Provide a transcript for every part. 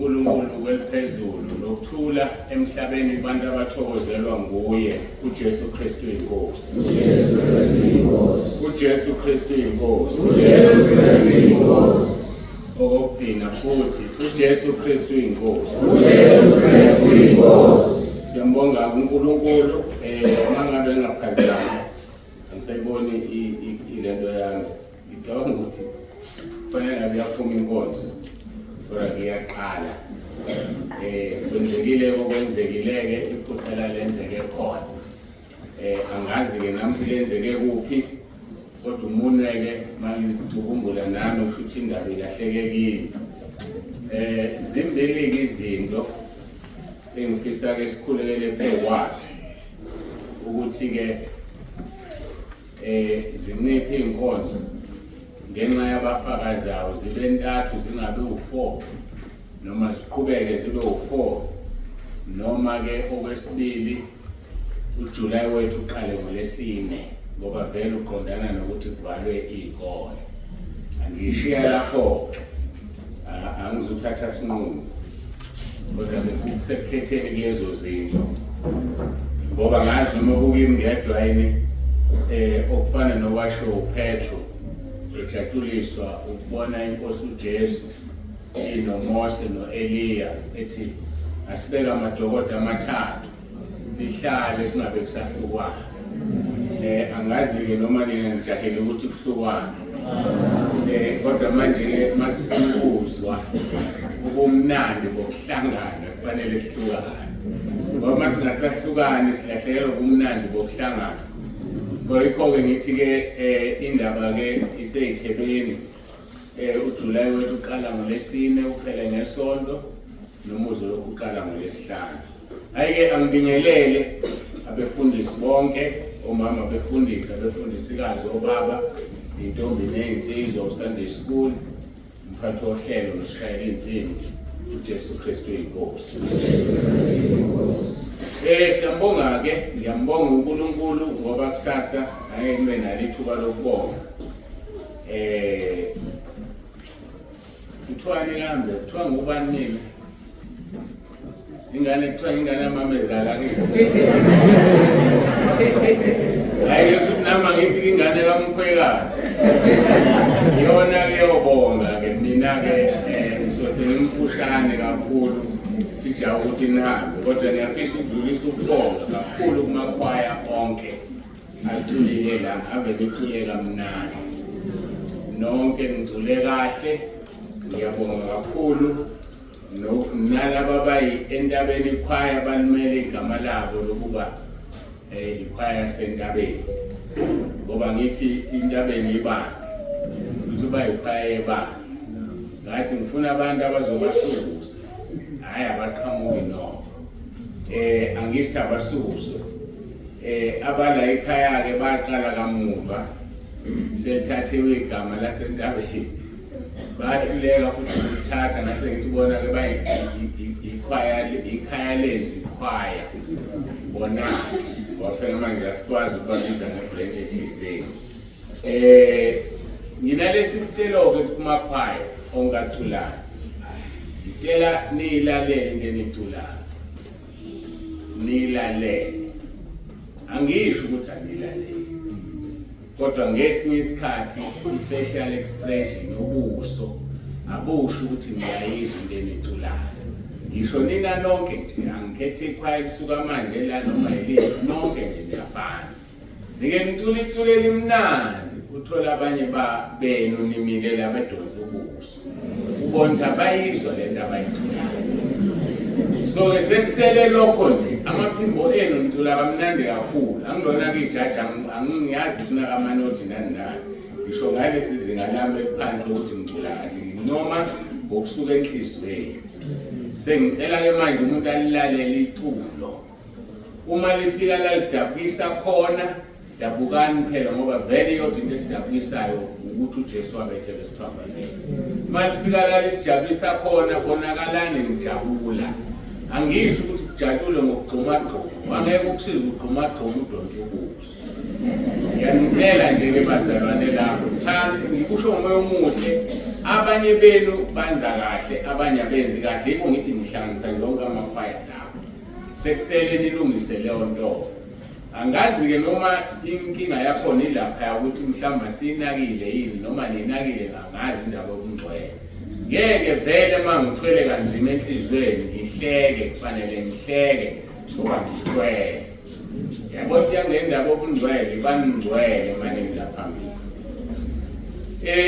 kuNkulunkulu kweliphezulu nokuthula emhlabeni kubantu abathokozelwa nguye uJesu Kristu inkosi. uJesu Kristu inkosi. UJesu Kristu inkosi. uJesu Kristu inkosi. Okokugcina futhi uJesu Kristu inkosi. uJesu Kristu inkosi. Siyambonga uNkulunkulu mangabe ngingaphazami angisayiboni ilento yami. Ngicabanga ukuthi kufanele ngabe yaphuma inkonzo kodwa ngiyaqala. Kwenzekile okwenzekile-ke iphutha lalenzeke khona. Angazi-ke nami ukuthi lenzeke kuphi kodwa umunwe-ke mangizicukumbula nami kusho ukuthi indaba ilahleke kimi. Zimbili-ke izinto engifisa-ke sikhulekele phekwazo ukuthi-ke zinciphe iy'nkonzo ngenxa yabafakazayo zibe ntathu zingabi u-4 noma ziqhubeke zibe u-4 noma-ke okwesibili uJuly wethu uqale ngolesine ngoba vele uqondana nokuthi kuvalwe iy'kole. Angishiya lapho-ke, angizuthatha sinqumo kodwa-ke kusekukhetheni kulezo zinto ngoba ngazi noma kukimi ngedwa yini okufana nokwasho uPetro ejatshuliswa ukubona inkosi uJesu inoMose noEliya ethi asibeke amadokodo amathathu lihlale kungabe kusahlukwana. Angazi-ke noma nina nijahile ukuthi kuhlukwane kodwa manje-ke masifuna ukuzwa ubumnandi bokuhlangana kufanele sihlukane ngoba uma singasahlukani silahlekelwa ubumnandi bokuhlangana. Kodwa yikho-ke ngithi-ke indaba-ke isey'thebeni. UJulayi wethu uqala ngolesine uphele ngesonto noma uzolokhu uqala ngolesihlanu. Hhayi-ke angibingelele abefundisi bonke, omama befundisi, abefundisikazi, obaba, iy'ntombi ney'nsizwa, uSunday School, umphathi wohlelo nosishayela iy'nsimbi, uJesu Kristu inkosi. Siyambonga-ke, ngiyambonga uNkulunkulu ngoba kusasa angeke ngibe nalo ithuba lokubonga. Kuthiwani kambe? Kuthiwa ngubani nini? Ingane kuthiwa ingane yamamezala kithi. Hayi nama ngithi ingane kamkhwekazi. Iyona ke yobonga ke mina ke ngisuke sengimfushane kakhulu sijaha ukuthi nihambe kodwa ngiyafisa ukudlulisa ukubonga kakhulu kumakhwaya onke aculile la ave nicule kamnandi. Nonke nicule kahle, ngiyabonga kakhulu. Nalaba bayi entabeni ikhwaya balimele igama labo lokuba ikhwaya yasentabeni ngoba ngithi intabeni ibandla ukuthi uba ikhwaya yebandla. Ngathi ngifuna abantu abazobasusa, hhayi abaqhamuki nokho. Angisho abasuswe. Abala ekhaya-ke baqala kamuva selithathiwe igama lasentabeni bahluleka futhi ukuthatha ngase ngithi bona-ke ikhaya lezwi ikhwaya bona ngoba phela manje asikwazi ukubabiza nge-branch ethizeni. Nginalesi sicelo-ke kumakhwaya ongaculayo, ngicela niyilalele into eniculayo, niyilalele. Angisho ukuthi anilalele kodwa ngesinye isikhathi i-facial expression ubuso abusho ukuthi niyayizwa into eniculayo. Ngisho nina nonke nje, angikhethi ikhwaya lisuka manje la noma yiliphi, nonke nje niyafana. Nike nicule iculo elimnandi uthole abanye benu nimile la bedonsa ubuso ubona ukuthi abayizwa le nto abayiculayo. So-ke sekusele lokho nje, amaphimbo enu nicula kamnandi kakhulu. Angilona-ke ijaji, angiyazi kunaka amanothi nani nani. Ngisho ngalesi zinga lami eliphansi lokuthi ngicula kahle, ngincoma ngokusuka enhliziyweni. Sengicela-ke manje umuntu alilalele iculo. Uma lifika lalidabukisa khona, dabukani phela ngoba vele iyodwa into esidabukisayo ukuthi uJesu wabethelwa esiphambanweni. Uma lifika lalisijabulisa khona, bonakalani nijabula. Angisho ukuthi Kujatshulwe ngokugxumagxuma, wangeke ukusiza ugxumagxuma udonse ubuso. Ngiyanicela nje-ke bazalwane lapho, cha ngikusho ngomoya omuhle, abanye benu banza kahle, abanye abenzi kahle, yikho ngithi ngihlanganisa yonke amakhwaya lapho. Sekusele nilungise leyo nto. Angazi-ke noma inkinga yakhona ilaphaya ukuthi mhlawumbe asiyinakile yini noma niyinakile angazi indaba yobungcwele. Ngeke vele uma ngithwele kanzima enhliziyweni ngihleke, kufanele ngihleke ngoba ngithwele. Yabo ngendaba yobungcwele baningcwele manje ngilaphambili.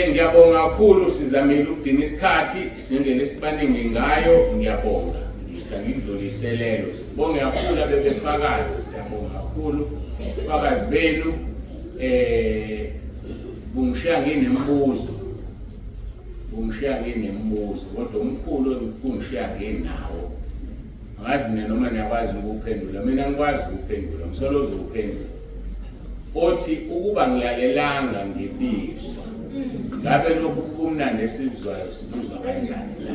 Ngiyabonga kakhulu sizamile ukugcina isikhathi sindlela esibaningi ngayo ngiyabonga. Ngithi angidluliselelo. Sibonge kakhulu abebefakaza siyabonga kakhulu ubufakazi benu bungishiya nginemibuzo. Bungishiya nginemibuzo kodwa omkhulu kungishiya nginawo. Angazi nina noma niyakwazi ukuphendula. Mina ngikwazi ukuphendula, ngisolo uzowuphendula. Othi ukuba ngilalelanga ngibizwa. Ngabe lokhu kumnandi esikuzwayo sikuzwa kanjani la?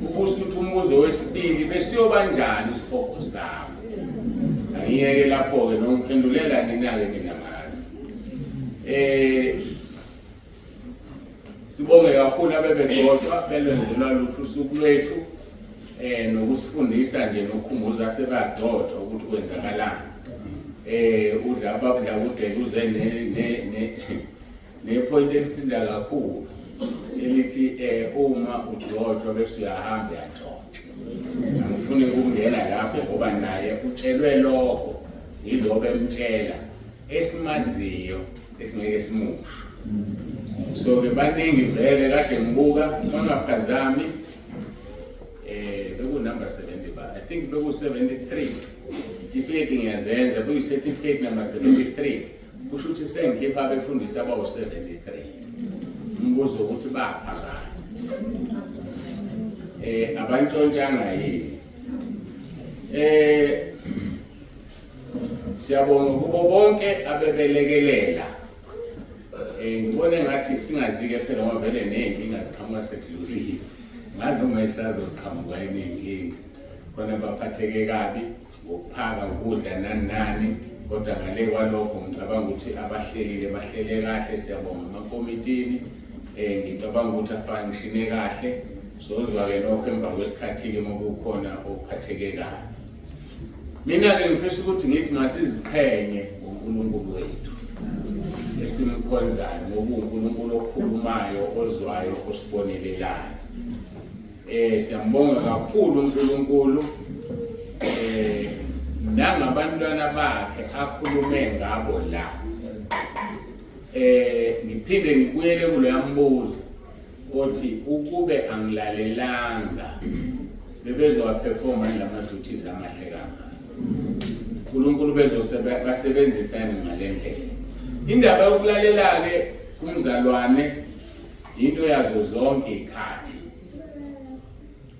Ubusuthi umbuzo wesibili besiyoba njani isihogo sami? Angiyeke lapho-ke nongiphendulela nina-ke mina ngazi. Sibonge kakhulu abebegcotshwa belwenzelwa luhle usuku lwethu nokusifundisa nje nokukhumbuza sebagcotshwa ukuthi kwenzakalani. Udla ababudla kude kuze ne ne point elisinda kakhulu elithi uma ugcotshwa bese uyahamba uyantshontsha. Angifuni ukungena lapho ngoba naye utshelwe lokho yilobo emtshela esimaziyo esingeke simusho. So ke baningi vele kade ngibuka bangaphazami beku number 70 ba I think beku 73 certificate ngiyazenza kuyi certificate number 73 kusho ukuthi sengikhipha abefundisi abawu 73 umbuzo ukuthi bapha bani abantshontshanga yini. Siyabonga kubo bonke abebelekelela. Ngibone ngathi singazike phela ngoba vele nezinkinga ziqhamuka sekudlulile. Ngazi noma isazoqhamuka inenkinga. Khona baphatheke kabi ngokuphaka ukudla nani nani kodwa ngale kwalokho ngicabanga ukuthi abahlelile bahlele kahle siyabonga emakomitini. Ngicabanga ukuthi afunctione kahle. Sozwa-ke nokho emva kwesikhathi-ke uma kukhona ophatheke kabi. Mina-ke ngifisa ukuthi ngithi masiziqhenye ngoNkulunkulu wethu esimkhonzayo ngoba uNkulunkulu okhulumayo ozwayo osibonelelayo. Siyambonga kakhulu uNkulunkulu nangabantwana bakhe akhulume ngabo la. Ngiphinde ngibuyele kuloya mbuzo othi ukube angilalelanga bebezowaperforma lama duties amahle kangaka. uNkulunkulu bezosebenzisana ngale ndlela. Indaba yokulalela-ke kumzalwane into yazo zonke ikhathi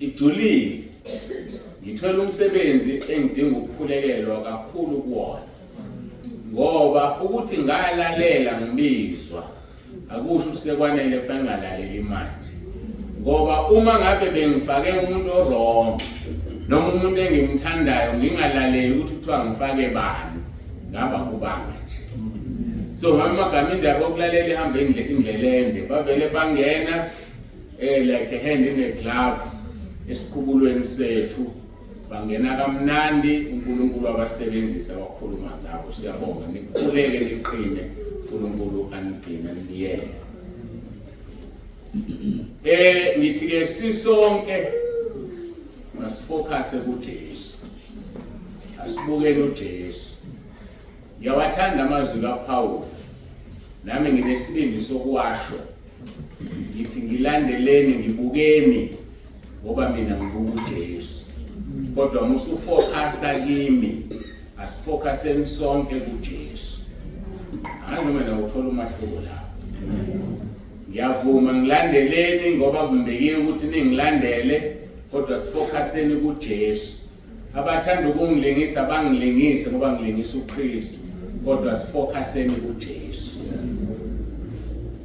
ijulile. Ngithola umsebenzi engidinga ukukhulekelwa kakhulu kuwona ngoba ukuthi ngalalela ngibizwa akusho ukuthi sekwanele fanele ngingalaleli manje, ngoba uma ngabe bengifake umuntu o-wrong noma umuntu engimthandayo ngingalaleli ukuthi kuthiwa ngifake bani ngaba kubanga nje. So ngamagama indaba yokulalela ihamba indlela ende, bavele bangena like a hand in a glove esiqubulweni sethu, bangena kamnandi. uNkulunkulu abasebenzisa wakhuluma ngabo. Siyabonga, nikhuleke niqine, uNkulunkulu anigcine nibiyele. Ngithi ke sisonke masifocuse kuJesu, asibukele uJesu. Ngiyawathanda amazwi kaPaul, nami nginesibindi sokuwasho, ngithi ngilandeleni, ngibukeni ngoba mina ngibuka uJesu. Kodwa musufocusa kimi, asifocuseni sonke kuJesu. Angazi noma niyawuthola umahluko lapho. Ngiyavuma ngilandeleni ngoba kumbekiwe ukuthi ningilandele, kodwa sifocuseni kuJesu. Abathanda ukungilingisa bangilingise ngoba ngilingisa uKristu, kodwa sifocuseni kuJesu.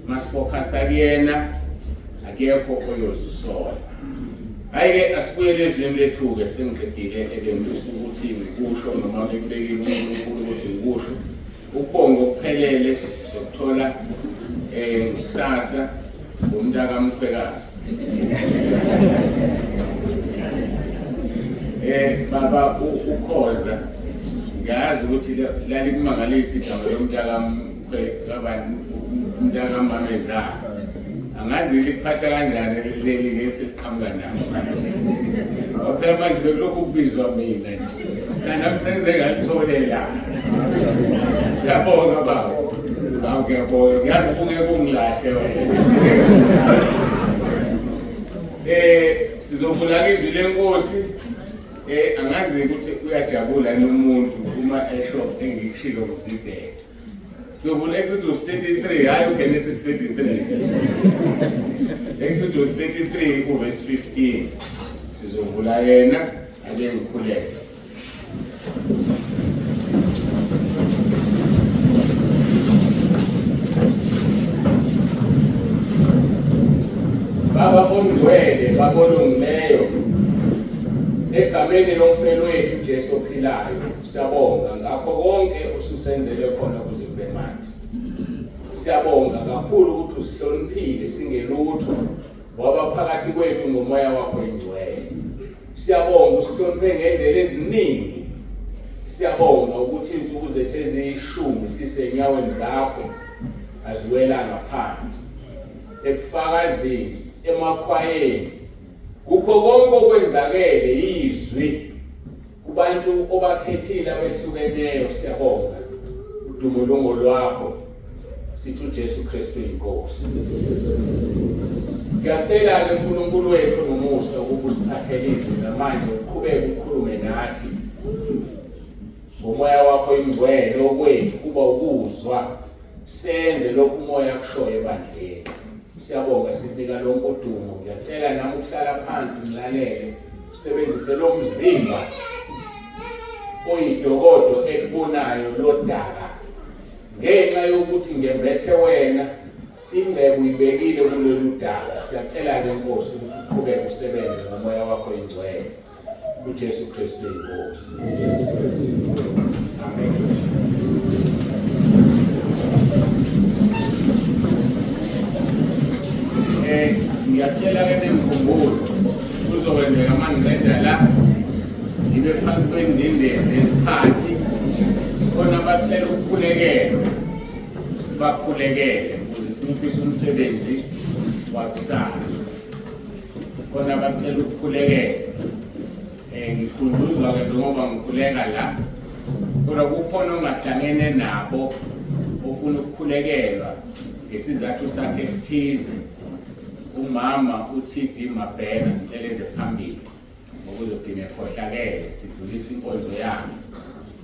Masifocusa kuyena, akekho oyozisola. Hhayi-ke asibuyele ezwini lethu-ke sengiqedile ebengifisa ukuthi ngikusho noma bekubekile uNkulunkulu ukuthi ngikusho. Ukubonga okuphelele sokuthola kusasa ngomntakamkhwekazi. Baba uKhoza ngiyazi ukuthi lalikumangalisa igama lomntakamkhwe kabani umntakamamezala. Angazi likuphatha kanjani leli lesiqhamuka nalo. Ngoba phela manje bekulokhu kubizwa mina nje. Kanti sengize ngalitholela. Ngiyabonga baba. Hawu ngiyabonga. Ngiyazi ungeke ungilahle wena. Sizovula izwi lenkosi. Angazi ukuthi uyajabula yini umuntu uma esho engikushilo ngokudideka. Sovula Exodus 33, hayi uGenesis 33. Exodus 33 uverse 15. Sizovula yena ake ngikhuleke. Baba ongcwele, Baba olungileyo, egameni lomfelo wethu Jesu ophilayo, siyabonga ngakho konke osusenzele khona kuze kube manje. Siyabonga kakhulu ukuthi usihloniphile singelutho, waba phakathi kwethu ngomoya wakho ingcwele. Siyabonga usihloniphe ngendlela eziningi. Siyabonga ukuthi insuku zethu eziyishumi sisenyaweni zakho aziwelanga phansi. Ebufakazini, emakhwayeni, kukho konke okwenzakele yizwi kubantu obakhethile abehlukeneyo. Siyabonga udumo lungo lwakho, sithi uJesu Kristu inkosi. Ngiyacela-ke uNkulunkulu wethu nomusa ukuba usiphathele izwi namanje, uqhubeke ukhulume nathi ngomoya wakho ingcwele. Okwethu kuba ukuzwa, senze lokhu umoya akushoyo ebandleni. Siyabonga, sinika lonke udumo. Ngiyacela nami ukuhlala phansi ngilalele, usebenzise lo mzimba oyidokodo elibonayo lodaka, ngenxa yokuthi ngembethe wena, ingcebo uyibekile kulolu daka. Siyacela-ke Nkosi ukuthi uqhubeke usebenze ngomoya wakho ingcwele, uJesu Kristu inkosi. Amen. Ngiyacela ke ningikhumbuze, kuzokwenzeka uma ngiqeda la ngibe phansi kwengcindezi yesikhathi, khona abacela ukukhulekelwa sibakhulekele ukuze sinciphise umsebenzi wakusasa. Khona abacela ukukhulekelwa, ngikhunjuzwa-ke njengoba ngikhuleka la, kodwa kukhona ongahlangene nabo ofuna ukukhulekelwa ngesizathu sakhe esithize. Umama uTD Mabhena, ngicela eze phambili ngoba uzogcina ekhohlakele, sidlulisa inkonzo yami.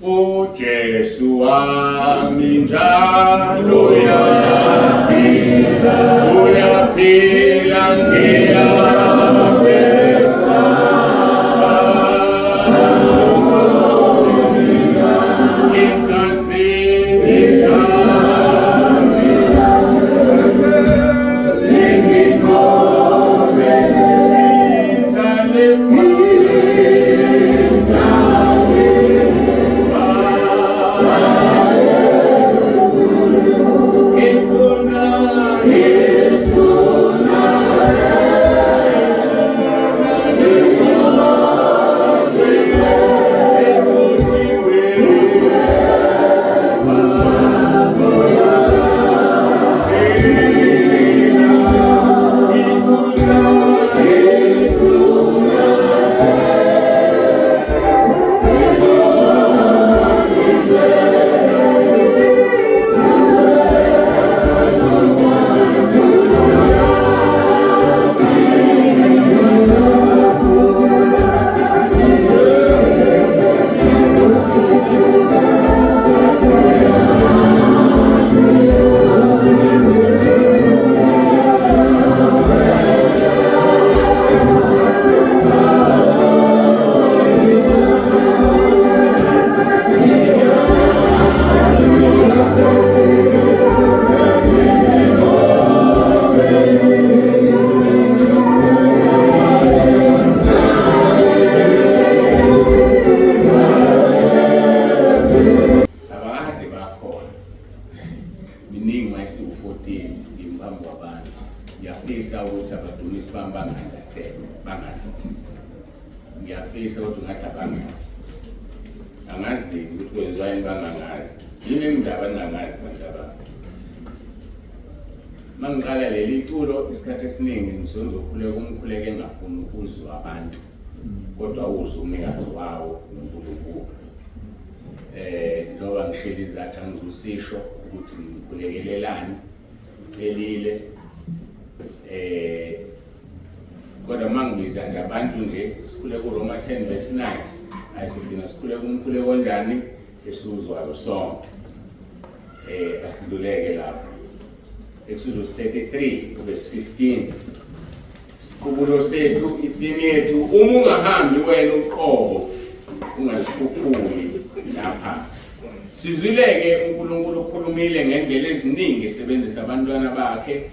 uJesu wami njalo uyaphila, uyaphila, ngiyakwesaba. Igazi, igazi lingigome, Ngiyafisa ukuthi ngathi abangazi. Angazi ukuthi kwenziwa yini bangangazi. Yini indaba ningangazi bantu abami? Mangiqala leli culo isikhathi esiningi ngisuke ngizokhuleka umkhuleko engafuni ukuzwa abantu kodwa uzwe umnikazi wawo uNkulunkulu. Njengoba ngishilo izathu angizusisho ukuthi ngikhulekelelani celile kodwa uma ngibiza nje abantu nje sikhule kuRoma 10 verse 9 ayisigcina sikhule kumkhuleko onjani esiwuzwayo sonke. Asidluleke lapho Exodus 33 verse 15. Isiqubulo sethu, itheme yethu, uma ungahambi wena uqobo ungasikhuphuli lapha. Sizwile-ke uNkulunkulu ukhulumile ngendlela eziningi esebenzisa abantwana bakhe.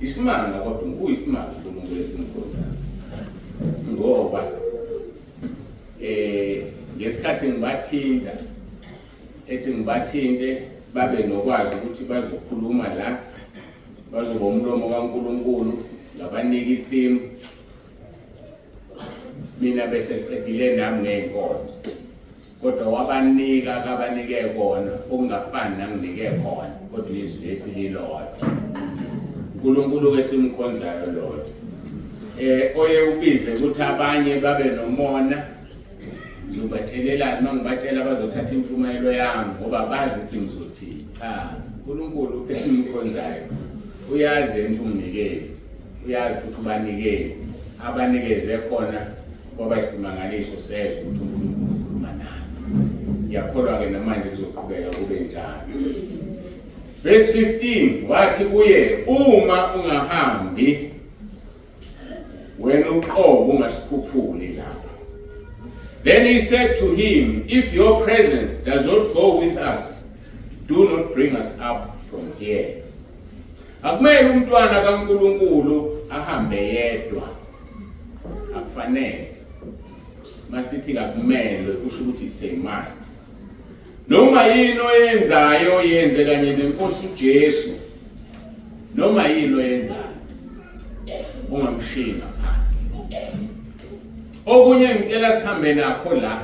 Isimanga kodwa kuyisimanga uNkulunkulu esimkhonzayo, ngoba ngesikhathi ngibathinta ethi ngibathinte babe nokwazi ukuthi bazokhuluma la, bazoba umlomo kaNkulunkulu, ngabanika itheme. Mina bese qedile nami ngey'nkonzo, kodwa wabanika kabanike kona okungafani nanginike khona, kodwa izwi lesi lilodwa. uNkulunkulu esimkhonzayo lona oye ubize ukuthi abanye babe nomona. Ngizobatshelelani uma ngibatshela bazothatha intshumayelo yami ngoba bazi ukuthi ngizothini. Cha, uNkulunkulu esimkhonzayo uyazi lento umnikeli, uyazi futhi ubanikeli abanikeze khona kwaba isimangaliso sezwe ukuthi uNkulunkulu ukhuluma nathi. Ngiyakholwa-ke namanje kuzoqhubeka kube njalo. Verse 15 wathi kuye, uma ungahambi wena uqobo ungasikhuphuli lapha. Then he said to him, if your presence does not go with us, do not bring us up from here. Akumele umntwana kaNkulunkulu ahambe yedwa. Akufanele. Masithi akumele kusho ukuthi it's a must. Noma yini oyenzayo yenze kanye nenkosi uJesu. Noma yini oyenzayo ungamshiyi ngaphandle. Okunye ngicela sihambe nakho la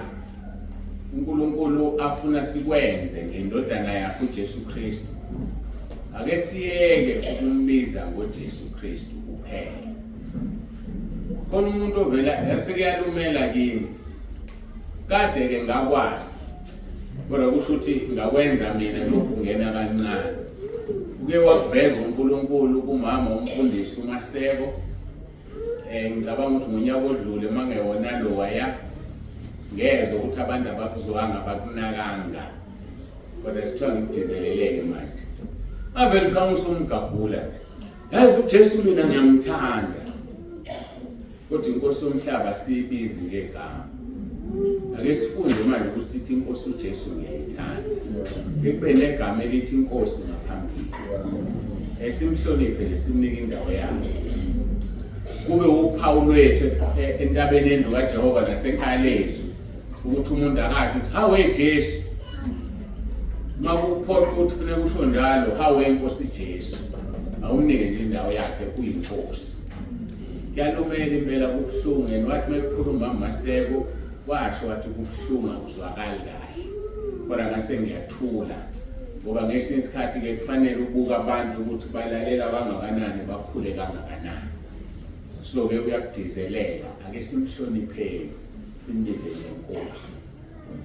uNkulunkulu afuna sikwenze ngendodana yakhe uJesu Kristu. Ake siyeke ukumbiza ngoJesu Kristu kuphela. Khona umuntu ovela esekuyalumela kimi. Kade ke ngakwazi, kodwa kusho ukuthi ngakwenza mina lokhu ngena kancane. Uke wakuveza uNkulunkulu kumama umfundisi uMaseko. Ngicabanga ukuthi ngonyaka odlule mangewona lowaya ngezwe ukuthi abantu abakuzwanga bakunakanga, kodwa sithiwa ngikudizeleleke manje. Avele uqhamusa umgabhula, yazi uJesu mina ngiyamthanda, kodwa inkosi yomhlaba siyibizi ngegama. Ake sifunde manje ukuthi inkosi uJesu ngiyayithanda, kube negama elithi inkosi ngaphambili, esimhloniphe lesimnike indawo yakhe, kube uphawu lwethu entabeni endlu kaJehova nasekhaya lethu, ukuthi umuntu akasho ukuthi hawe Jesu. Makuphoqa ukuthi kufuneka usho njalo, hawe inkosi Jesu, awunike nje indawo yakhe, uyinkosi. Kuyalumela impela, kubuhlungu. And wathi mekukhuluma uMaseko washo wathi kubuhlungu, akuzwakali kahle, kodwa ngase ngiyathula ngoba ngesinye isikhathi ke kufanele ubuka abantu ukuthi balalela kangakanani, bakhule kangakanani. So ke uyakugcizelela, ake simhlonipheni simbize ngenkosi.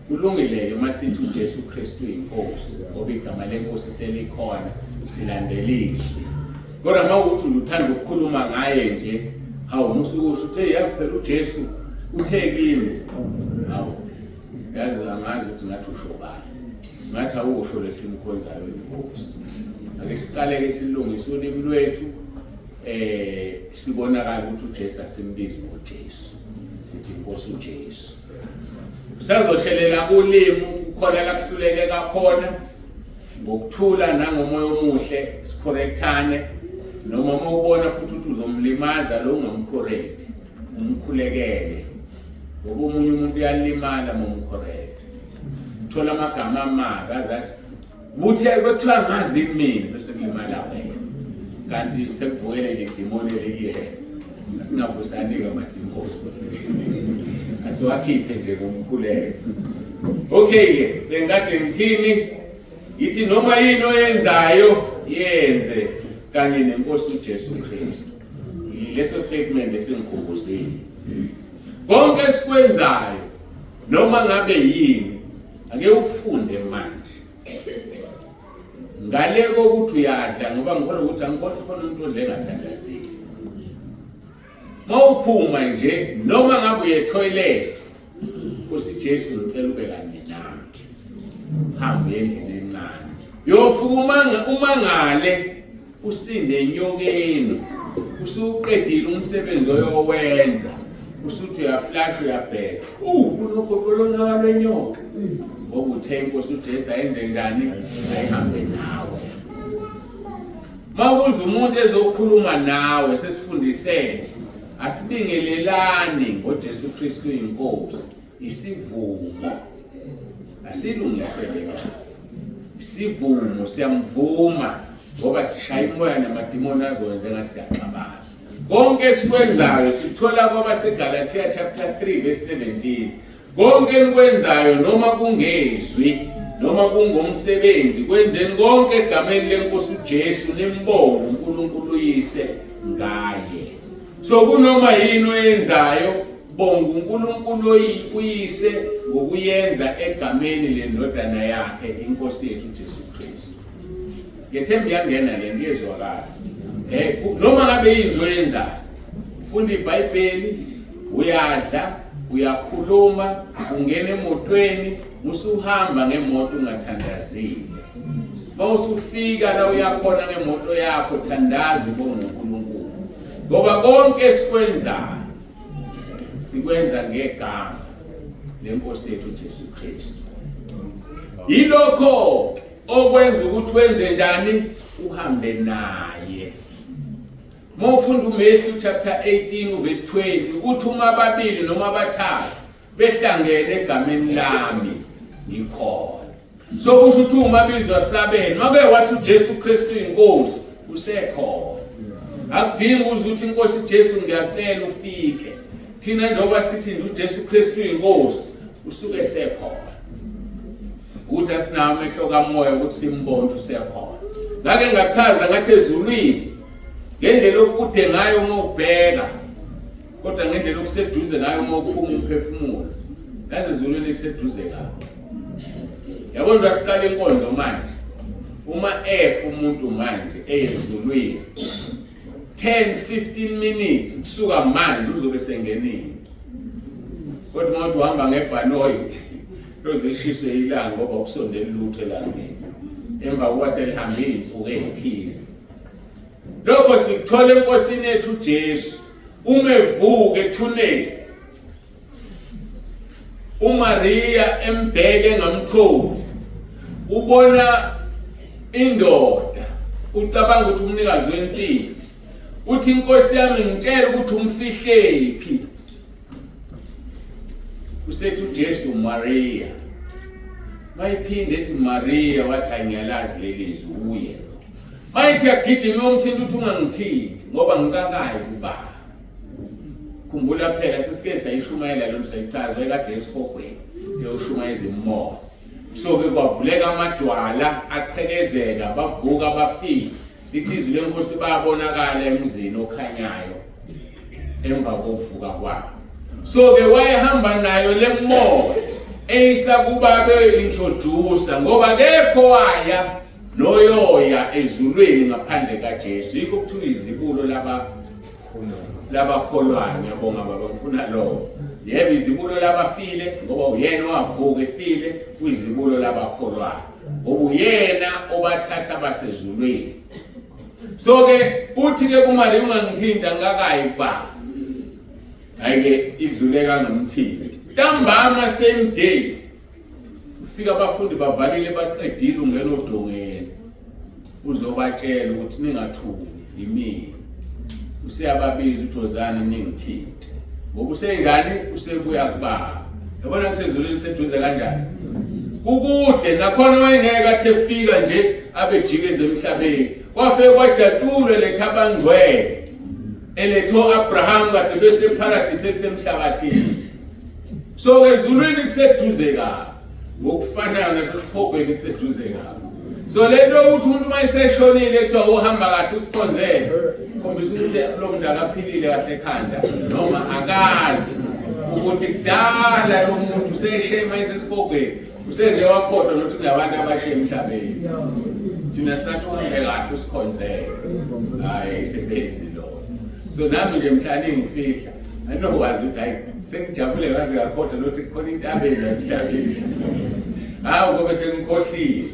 Kulungile-ke uma sithi uJesu Kristu uyinkosi, ngoba igama lenkosi selikhona, silandela izwi. Kodwa uma ukuthi uthanda ukukhuluma ngaye nje, hawu musukusho uthe yazi phela uJesu uthe kimi, hawu yazi angazi ukuthi ngathi usho bani, ngathi awusho lesimkhonzayo inkosi. Ake siqaleke silungise ulimi lwethu, sibonakala ukuthi uJesu asimbizi ngoJesu, sithi inkosi uJesu. Sazoshelela ulimi kukhona la kuhluleke kakhona ngokuthula nangomoya omuhle sicorrectane, noma uma ubona futhi ukuthi uzomlimaza lo ungamcorrect, umkhulekele, ngoba omunye umuntu uyalimala uma umcorrect. Uthola amagama amabi azathi buthi bekuthiwa ngazi mina bese kulimala wena, kanti sekuvukele le demoni elikuyena. Asingavusani-ke amadimoni, asiwakhiphe nje ngomkhuleko. Okay-ke, bengikade ngithini? Yithi noma yini oyenzayo yenze kanye nenkosi uJesu Kristu. Leso statement esingikhumbuzile. Konke esikwenzayo noma ngabe yini ake ukufunde manje. Ngale kokuthi uyadla ngoba ngikholwa ukuthi angikholwa khona umuntu odla engathandazile. Mawuphuma nje noma ngabe uye toilet Nkosi Jesu ngicela ube kanye nami. Hambe endlini encane. Yofika umangale usinde enyokeni. Usuqedile umsebenzi oyowenza. Usuthi uyaflash uyabheka. Kunogoqo lonaka lwenyoka. Ngoba uthe inkosi uJesu ayenze njani? Ayihambe nawe. Makuze umuntu ezokhuluma nawe sesifundisene Asibingelelani ngoJesu Kristu inkosi isivumo asilungisele kahle isivumo siyamvuma ngoba sishaya imoya namadimoni azokwenza engathi siyaxabana konke esikwenzayo sikuthola kwabaseGalatia chapter 3 verse 17 Konke enikwenzayo noma kungezwi noma kungomsebenzi kwenzeni konke egameni lenkosi uJesu nimbonge uNkulunkulu uyise ngaye. So kunoma yini oyenzayo bonga uNkulunkulu uyise ngokuyenza egameni lendodana yakhe inkosi yethu uJesu Kristu. Ngethemba iyangena le nto iyezwakala. Eh noma ngabe yini oyenzayo ufunda iBhayibheli uyadla uyakhuluma ungena emotweni usuhamba ngemoto ungathandazile mawusufika la uyakhona ngemoto yakho thandaza ubonge uNkulunkulu ngoba konke esikwenzayo sikwenza ngegama lenkosi yethu Jesu Kristu yilokho okwenza ukuthi wenze njani uhambe naye Uma ufunda uMatthew chapter 18 uverse 20 uthi uma ababili noma abathathu behlangene egameni lami ngikhona. So kusho ukuthi uma bizwa sabeni make wathi uJesu Kristu inkosi usekhona. Akudingi uze ukuthi inkosi Jesu ngiyacela ufike. Thina njengoba sithi nje uJesu Kristu inkosi usuke sekhona. Ukuthi asinawo amehlo kamoya ukuthi simbone usekhona. Ngake ngachaza ngathi ezulwini ngendlela okude ngayo uma ubheka kodwa ngendlela okuseduze ngayo uma uphuma umphefumulo yazi ezulwini kuseduze kabi yabo nje asiqala inkonzo manje uma efa umuntu manje eyezulwini 10 15 minutes kusuka manje uzobe sengenile kodwa uma uthi uhamba ngebhanoyi loze lishiswe ilanga ngoba ukusondela lutho elangeni emva kokuba selihambe iy'nsuku ey'thize Lokho sikuthola eNkosini yethu uJesu. Uma evuka ethuneni uMaria embheke engamtholi ubona indoda ucabanga ukuthi umnikazi wensini uthi inkosi yami ngitshela ukuthi umfihlephi usethi uJesu Maria mayiphinde ethi Maria wathi angiyalazi leli zwi uye Mayithi yagijima iyomthinta uthi ungangithinti ngoba ngikakayi kubaba. Khumbula phela sesike sayishumayela lo sayichaza wayekade esihogweni eyoshumayeza imimoya. So ke kwavuleka amadwala aqhekezeka bavuka bafika. Lithi izwi lenkosi babonakala emzini okhanyayo emva kokuvuka kwabo. So ke wayehamba nayo lemoya eyisa kuba be-introducer ngoba kekho waya noyoya ezulwini ngaphandle kaJesu yikho kuthiwa izibulo laba labakholwayo ngiyabonga baba ngifuna lowo yebo izibulo labafile ngoba uyena owavuka efile kuyizibulo labakholwayo ngoba uyena obathatha basezulwini so ke uthi ke kuMariya ungangithinta ngikakayi kubaba hayi ke idlule kangomthinti ntambama same day Ufika abafundi bavalile baqedile ungena odongeni uzobatshela ukuthi ningathuki yimina. Useyababiza uthi wozani ningithinte. Ngoba usenjani usebuya kubaba. Yabona ukuthi ezulwini seduze kanjani? Kukude nakhona wayengeke athi efika nje abe jikeze emhlabeni. Kwafike kwajatshulwe letha abangcwele. Eletho Abraham kade beseparadise kusemhlabathini. So ezulwini kuseduze kabi. Ngokufanayo nasesihogweni kuseduze kabi. So le nto yokuthi umuntu uma eseshonile kuthiwa uhamba kahle usikhonzele, khombisa ukuthi lo muntu akaphilile kahle ekhanda noma akazi ukuthi kudala lo muntu useshe uma esesihogweni useze wakhohlwa nokuthi kunabantu abashe emhlabeni. Thina sathi uhambe kahle usikhonzele. Hhayi ayisebenzi lo. So nami nje mhla ningifihla anokwazi ukuthi hayi sengijabule ngaze ngakhohlwa nokuthi kukhona intaba la emhlabeni. Hawu ngoba sengikhohliwe.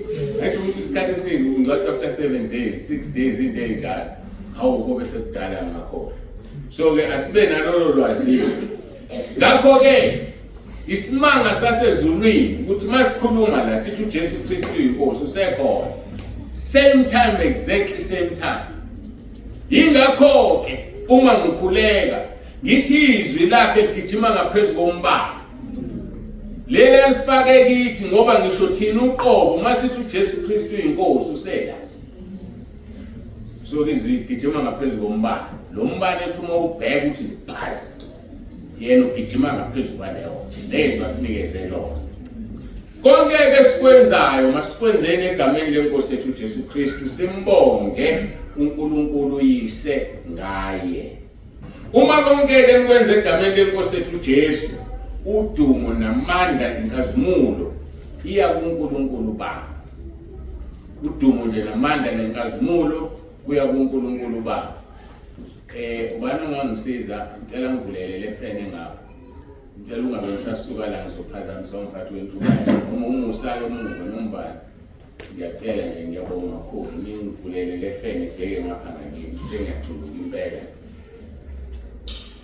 Athi umuntu isikhathi esiningi ungcwatshwa after 7 days, 6 days into enjalo. Hawu ngoba sekudala ngakhohlwa. So ke asibe nalolo lwazi. Ngakho ke isimanga sasezulwini ukuthi masikhuluma la sithi uJesu Kristu uyinkosi usekhona. Same time, exactly same time. Yingakho ke uma ngikhuleka ngithi izwi lakhe ligijima ngaphezu kombani. Leli alifake kithi ngoba ngisho thina uqobo uma sithi uJesu Kristu uyinkosi usela. So izwi ligijima ngaphezu kombani. Lo mbani ethi uma ubheka uthi phasi. Yena ugijima ngaphezu kwaleyo nezwi asinikeze lona. Konke ke sikwenzayo masikwenzeni egameni lenkosi yethu uJesu Kristu, simbonge uNkulunkulu uyise ngaye. Uma konke ke nikwenza egameni lenkosi yethu uJesu, udumo namandla nenkazimulo iya kuNkulunkulu Baba. Udumo nje namandla nenkazimulo kuya kuNkulunkulu Baba. Ubani ongangisiza? Ngicela ngivulele le fan engapha. Ngicela ungabe ngisasuka la ngizophazamisa umphathi wentubane. Uma umusa-ke umuva nombani. Ngiyacela nje, ngiyabonga kakhulu. Ningivulele le fan ibheke ngapha ngakini. Sengiyajuluka impela.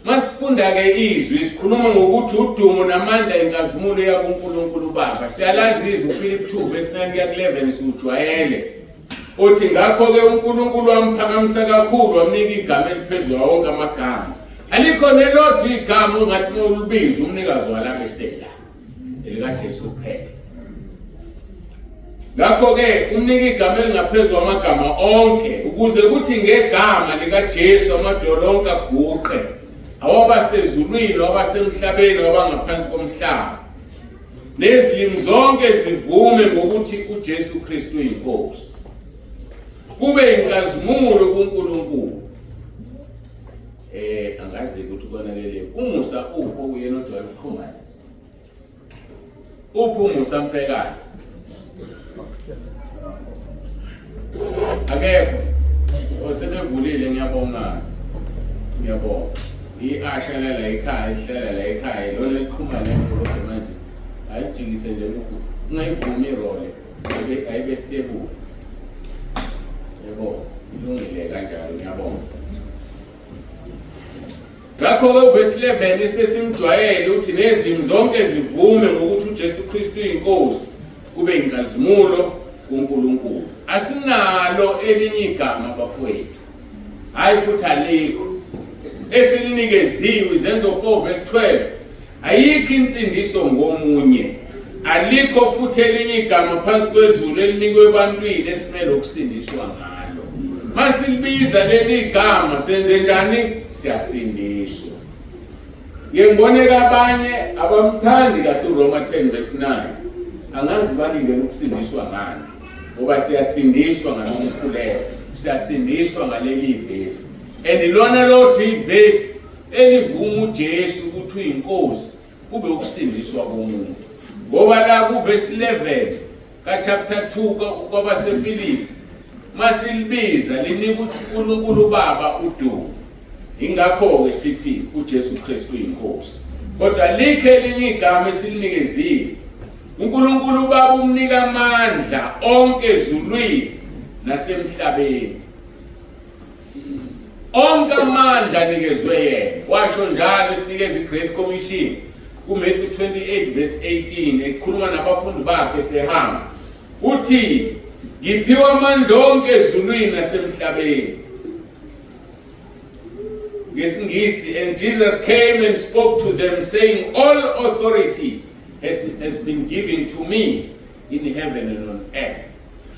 Masifunda-ke izwi sikhuluma ngokuthi udumo namandla inkazimulo yakuNkulunkulu Baba. Siyalazi izwi uFilipi 2 verse 9 kuya ku-11 siwujwayele. Uthi ngakho-ke uNkulunkulu wamphakamisa kakhulu wamnika igama eliphezulu kwawo wonke amagama. Alikho nelodwa igama ongathi uma ulibiza umnikazi walabe esela, elikaJesu kuphela. Ngakho-ke umnika igama elingaphezu kwamagama onke ukuze kuthi ngegama likaJesu amadolo onke aguqe, awabasezulwini, awabasemhlabeni, awabangaphansi komhlaba. Nezilimi zonke zivume ngokuthi uJesu Kristu uyinkosi. Kube inkazimulo kuNkulunkulu. Angazi ukuthi konakele. Umusa upho uyena ojwayele ukuxhumana. Uphi umusa mfekazi? Akekho. Osebevulile, ngiyabonga. Ngiyabonga. I-asha lala ekhaya, ihlala la ekhaya, lona liqhuma le manje. Ayijikise nje lokhu. Ungayivumi irole, ayibe stable. Yebo, ilungile kanjalo, ngiyabonga. Ngakho-ke uvesi 11 esesimjwayele uthi nezilimi zonke zivume ngokuthi uJesu Kristu uyinkosi, kube inkazimulo kuNkulunkulu. Asinalo elinye igama bafowethu, hayi futhi alikho esilinikeziwe. Izenzo 4 verse 12, ayikho insindiso ngomunye, alikho futhi elinye igama phansi kwezulu elinikwe ebantwini esimele ukusindiswa ngalo. Masilibiza leli gama senze njani? Siyasindiswa. Ngike ngibone kabanye abamthandi kahle uRoma 10 verse 9. Angazi balindele ukusindiswa ngani, ngoba siyasindiswa ngalomkhuleko, siyasindiswa ngaleli vesi. And lona lodwa ivesi elivuma uJesu ukuthi uyinkosi kube ukusindiswa komuntu. Ngoba la kuvesi 11 ka-chapter 2 kwabaseFilipi masilibiza linika uNkulunkulu Baba udumo. Ingakho-ke sithi uJesu Kristu uyinkosi. Kodwa likho elinye igama esilinikezile. uNkulunkulu Baba umnika amandla onke ezulwini nasemhlabeni. Onke amandla anikezwe yena. Washo njalo esinikeza i-Great Commission kuMatthew 28 verse 18 ekhuluma nabafundi bakhe sehamba. Uthi ngiphiwa amandla onke ezulwini nasemhlabeni. NgesiNgisi, and Jesus came and spoke to them saying, all authority has been given to me in heaven and on earth.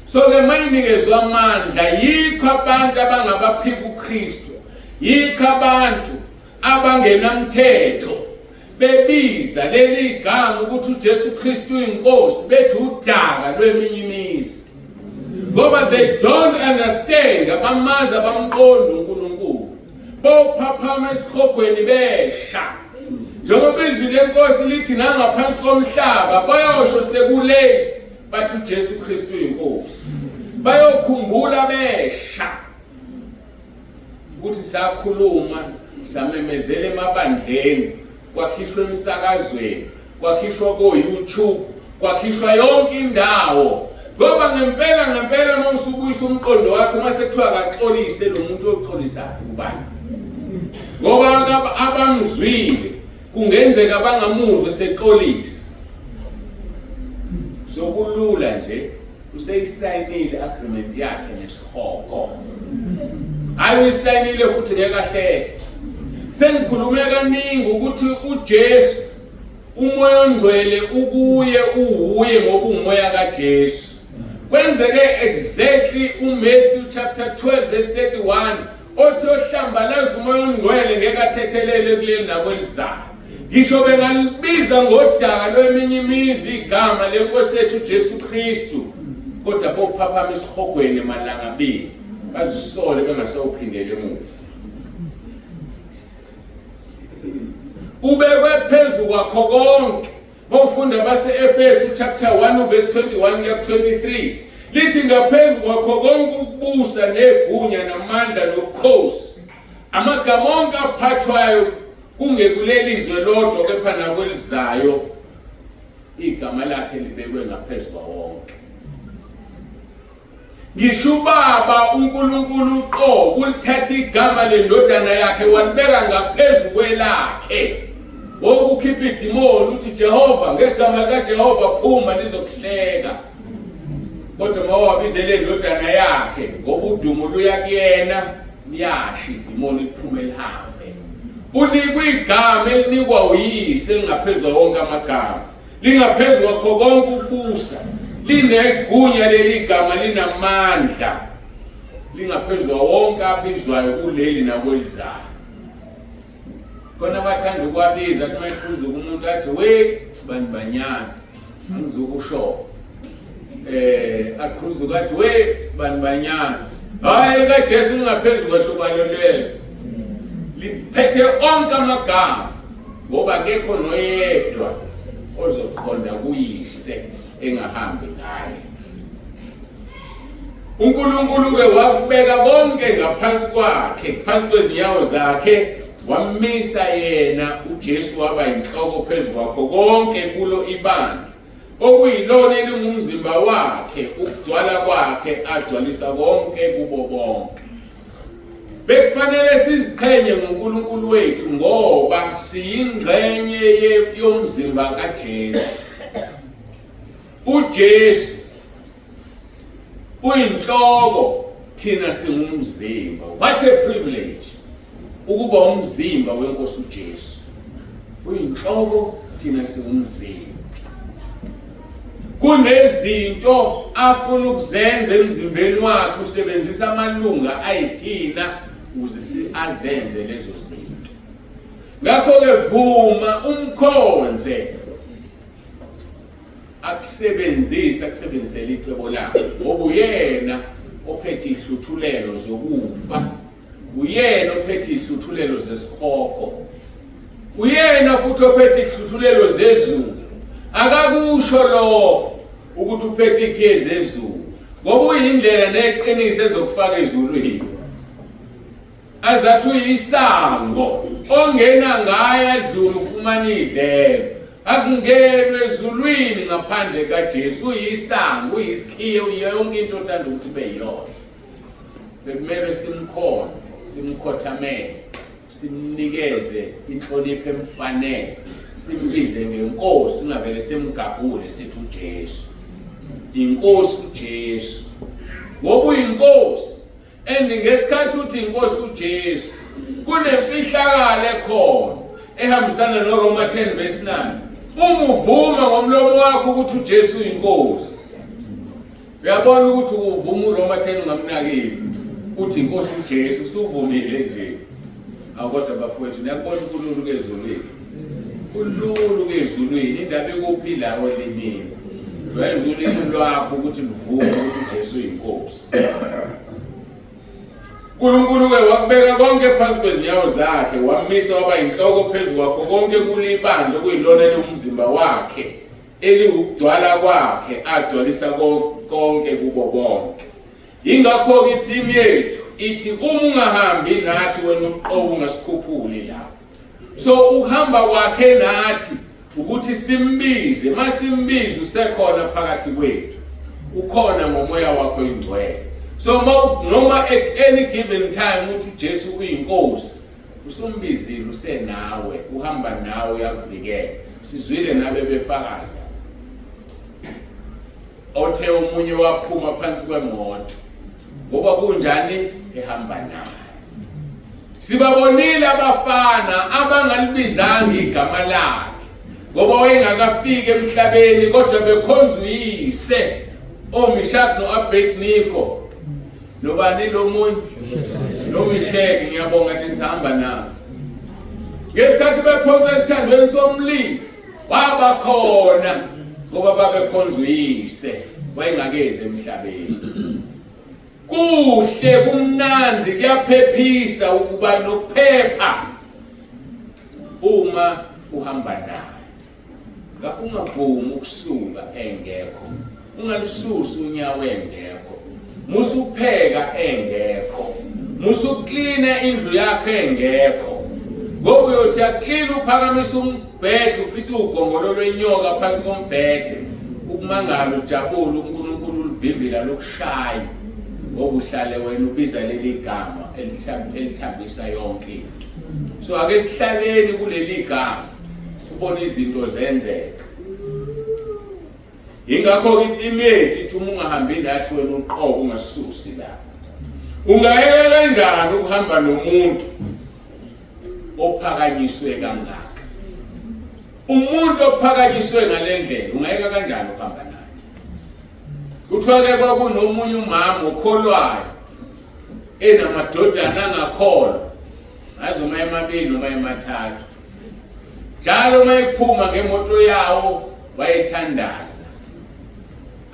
So ke mayinikezwa amandla, yikho abantu abangabaphika uKristu. Yikho abantu abangenamthetho bebiza leli gama ukuthi uJesu Kristu uyinkosi, bethi udaka lweminye imizi, ngoba they don't understand, abamazi, abamqondi uNkulunkulu. Bophaphama esihogweni besha, njengoba izwi lenkosi lithi nangaphansi komhlaba bayosho sekulate, bathi uJesu Kristu uyinkosi. Bayokhumbula besha ukuthi sakhuluma, samemezela emabandleni, kwakhishwa emsakazweni, kwakhishwa ko-YouTube, kwakhishwa yonke indawo. Ngoba ngempela ngempela uma usubuyisa umqondo wakho, uma sekuthiwa akaxolise lo muntu, oxolisayo ubani? Ngoba abamzwile kungenzeka bangamuzwe sexolisa. Sokulula nje, useyisayinile agreement yakhe nesihogo. Hayi, uyisayinile futhi ngeke ahlehle. Sengikhulume kaningi ukuthi uJesu, uMoya oNgcwele ukuye, uwuye ngoba umoya kaJesu. Kwenzeke exactly uMatthew chapter 12 verse 31 othi ohlambalaza uMoya oNgcwele ngeke athethelele kuleli nakwelizayo. Ngisho bengalibiza ngodaka lweminye imizi igama lenkosi yethu uJesu Kristu, kodwa bophaphama esihogweni emalangabini, bazisole bengasawuphindeli emuva. Ubekwe phezu kwakho konke. Bofunda base-Efesu chapter 1 verse 21 kuya 23, lithi ngaphezu kwakho konke ukubusa negunya namandla nobukhosi, amagama onke aphathwayo kungekuleli zwe lodwa kepha nakwelizayo, igama lakhe libekwe ngaphezu kwawonke. Ngisho ubaba uNkulunkulu uqobo ulithatha igama lendodana yakhe walibeka ngaphezu kwelakhe. Wokukhipha idimoni uthi Jehova, ngegama likaJehova phuma, lizokuhleka. Kodwa uma wabizele indodana yakhe, ngoba udumo luya kuyena, liyasha idimoni, liphume lihambe. Unikwe igama elinikwa uyise elingaphezu wonke amagama, lingaphezu kwakho konke ukubusa, linegunya leli gama, linamandla, lingaphezu wonke abizwayo kuleli nakwelizayo. Khona abathanda ukwabiza, kuma ephuza umuntu athi we sibani banyana, angizukusho, aqhuzuka athi we sibani banyana. Hayi, kaJesu lingaphezu kwasho balolelo, liphethe onke amagama, ngoba akekho noyedwa ozoqonda kuyise engahambi ngaye. uNkulunkulu-ke wakubeka konke ngaphansi kwakhe, phansi kwezinyawo zakhe, wamisa yena uJesu waba inhloko phezu kwakho konke kulo ibandla, okuyilona elingumzimba wakhe, ukugcwala kwakhe agcwalisa konke kubo bonke. Bekufanele siziqhenye ngoNkulunkulu wethu ngoba siyingxenye yomzimba kaJesu. uJesu uyinhloko, thina singumzimba. What a privilege ukuba umzimba wenkosi uJesu. Uyinhloko, thina singumzimba. Kunezinto afuna ukuzenza emzimbeni wakhe, usebenzisa amalunga ayithina ukuze azenze lezo zinto. Ngakho-ke vuma umkhonze, akusebenzise, akusebenzisele icebo lakhe, ngoba uyena ophethe ihluthulelo zokufa, uyena ophethe ihluthulelo zesihogo, uyena futhi ophethe ihluthulelo zezulu. Akakusho lokho ukuthi uphethe ikhiye zezulu, ngoba uyindlela neqiniso ezokufaka ezulwini. Azathi uyisango, ongena ngaye adlule ufumana idlelo. Akungenwe ezulwini ngaphandle kaJesu. Uyisango, uyisikhiye, uyiyo yonke into othanda ukuthi ube yiyona. Bekumele simkhonze, simkhothamele, simnikeze inhlonipho emfanele, simbize ngenkosi, singavele simgagule sithi uJesu inkosi, uJesu, ngoba uyinkosi. And ngesikhathi uthi inkosi uJesu, kunemfihlakalo ekhona ehambisana noRoma 10 verse 9. Uma uvuma ngomlomo wakho ukuthi uJesu uyinkosi, uyabona ukuthi uvuma uRoma 10 ungamnakile, uthi inkosi uJesu, usuvumile nje. Awu kodwa bafowethu, niyakubona ukululu kezulwini, kululu kezulwini. Indaba ikuphi la olimini? Jwayeza ulimi lwakho ukuthi luvume ukuthi uJesu uyinkosi. uNkulunkulu-ke wakubeka konke phansi kwezinyawo zakhe, wamisa waba yinhloko phezu kwakho konke kulibandla, okuyilona eliwumzimba wakhe, eliwukugcwala kwakhe, agcwalisa konke kubo bonke. Yingakho-ke i-theme yethu ithi uma ungahambi nathi wena uqobo ungasikhuphuli lapho. So ukuhamba kwakhe nathi ukuthi simbize, masimbize usekhona phakathi kwethu, ukhona ngomoya wakho ingcwele. So noma at any given time uthi uJesu uyinkosi, usumbizile, usenawe, uhamba nawe, uyakuvikela. Sizwile nabe befakaza othe omunye waphuma phansi kwemoto ngoba kunjani ehamba naye. Sibabonile abafana abangalibizanga igama lakhe ngoba wayengakafiki emhlabeni, kodwa bekhonza uyise, oMishak no-Abednego nobani lo munye noMisheki. Ngiyabonga ukuthi nisahamba nabo ngesikhathi bephonsa esithandweni somlilo, waba khona ngoba babekhonza uyise, wayengakezi emhlabeni. Kuhle, kumnandi, kuyaphephisa ukuba nokuphepha uma uhamba naye. Ngakho ungavumi ukusuka engekho, ungalisusi unyawo engekho, musa ukupheka engekho, musa ukuklina indlu yakho engekho, ngoba uyothi yaklina uphakamisa umbhede ufice ugongolo lwenyoka phansi kombhede, ukumangala ujabule, uNkulunkulu ulivimbila lokushaya ngoba uhlale wena ubiza leli gama elithambisa yonke into. So ake sihlaleni kuleli gama sibone izinto zenzeka. Yingakho-ke i-theme yethu ithi uma ungahambi nathi wena uqobo ungasisusi la. Ungayeka kanjani ukuhamba nomuntu ophakanyiswe kangaka? Umuntu ophakanyiswe ngale ndlela ungayeka kanjani ukuhamba naye? Kuthiwa-ke kwakunomunye umama okholwayo enamadodana angakholwa, ngazi noma emabili noma emathathu. Njalo uma ephuma ngemoto yawo wayethandaza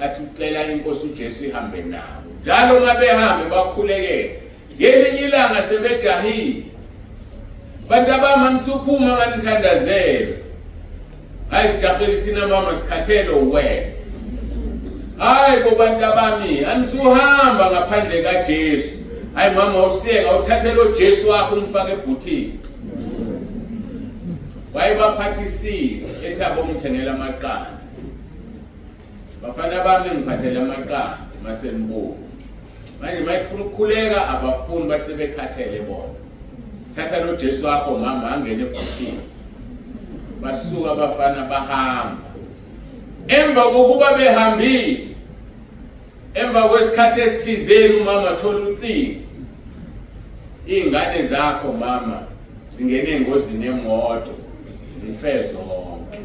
athi ucela inkosi uJesu ihambe nabo. Njalo uma behambe bakhulekele. Ngelinye ilanga sebejahile, bantu abami, anisuphuma nganithandazela. Hayi, sijahile thina mama, sikhathele uwena. Hayi bo bantu abami, anisuhamba ngaphandle kaJesu. Hayi mama, usiyeka uthathe lo Jesu wakho umfake ebhuthini. Wayebaphathisile ethi abomthengela amaqanda. Bafana bami, ngiphathele amaqanda masenibuka. Manje uma efuna ukukhuleka abafuni, bathi sebekhathele bona. Thatha lo Jesu wakho mama, angene ebhuthini. Basuka abafana bahamba. Emva kokuba behambile, emva kwesikhathi esithizeni, umama thola ucingo, iy'ngane zakho mama zingene engozini yemoto, zife zonke.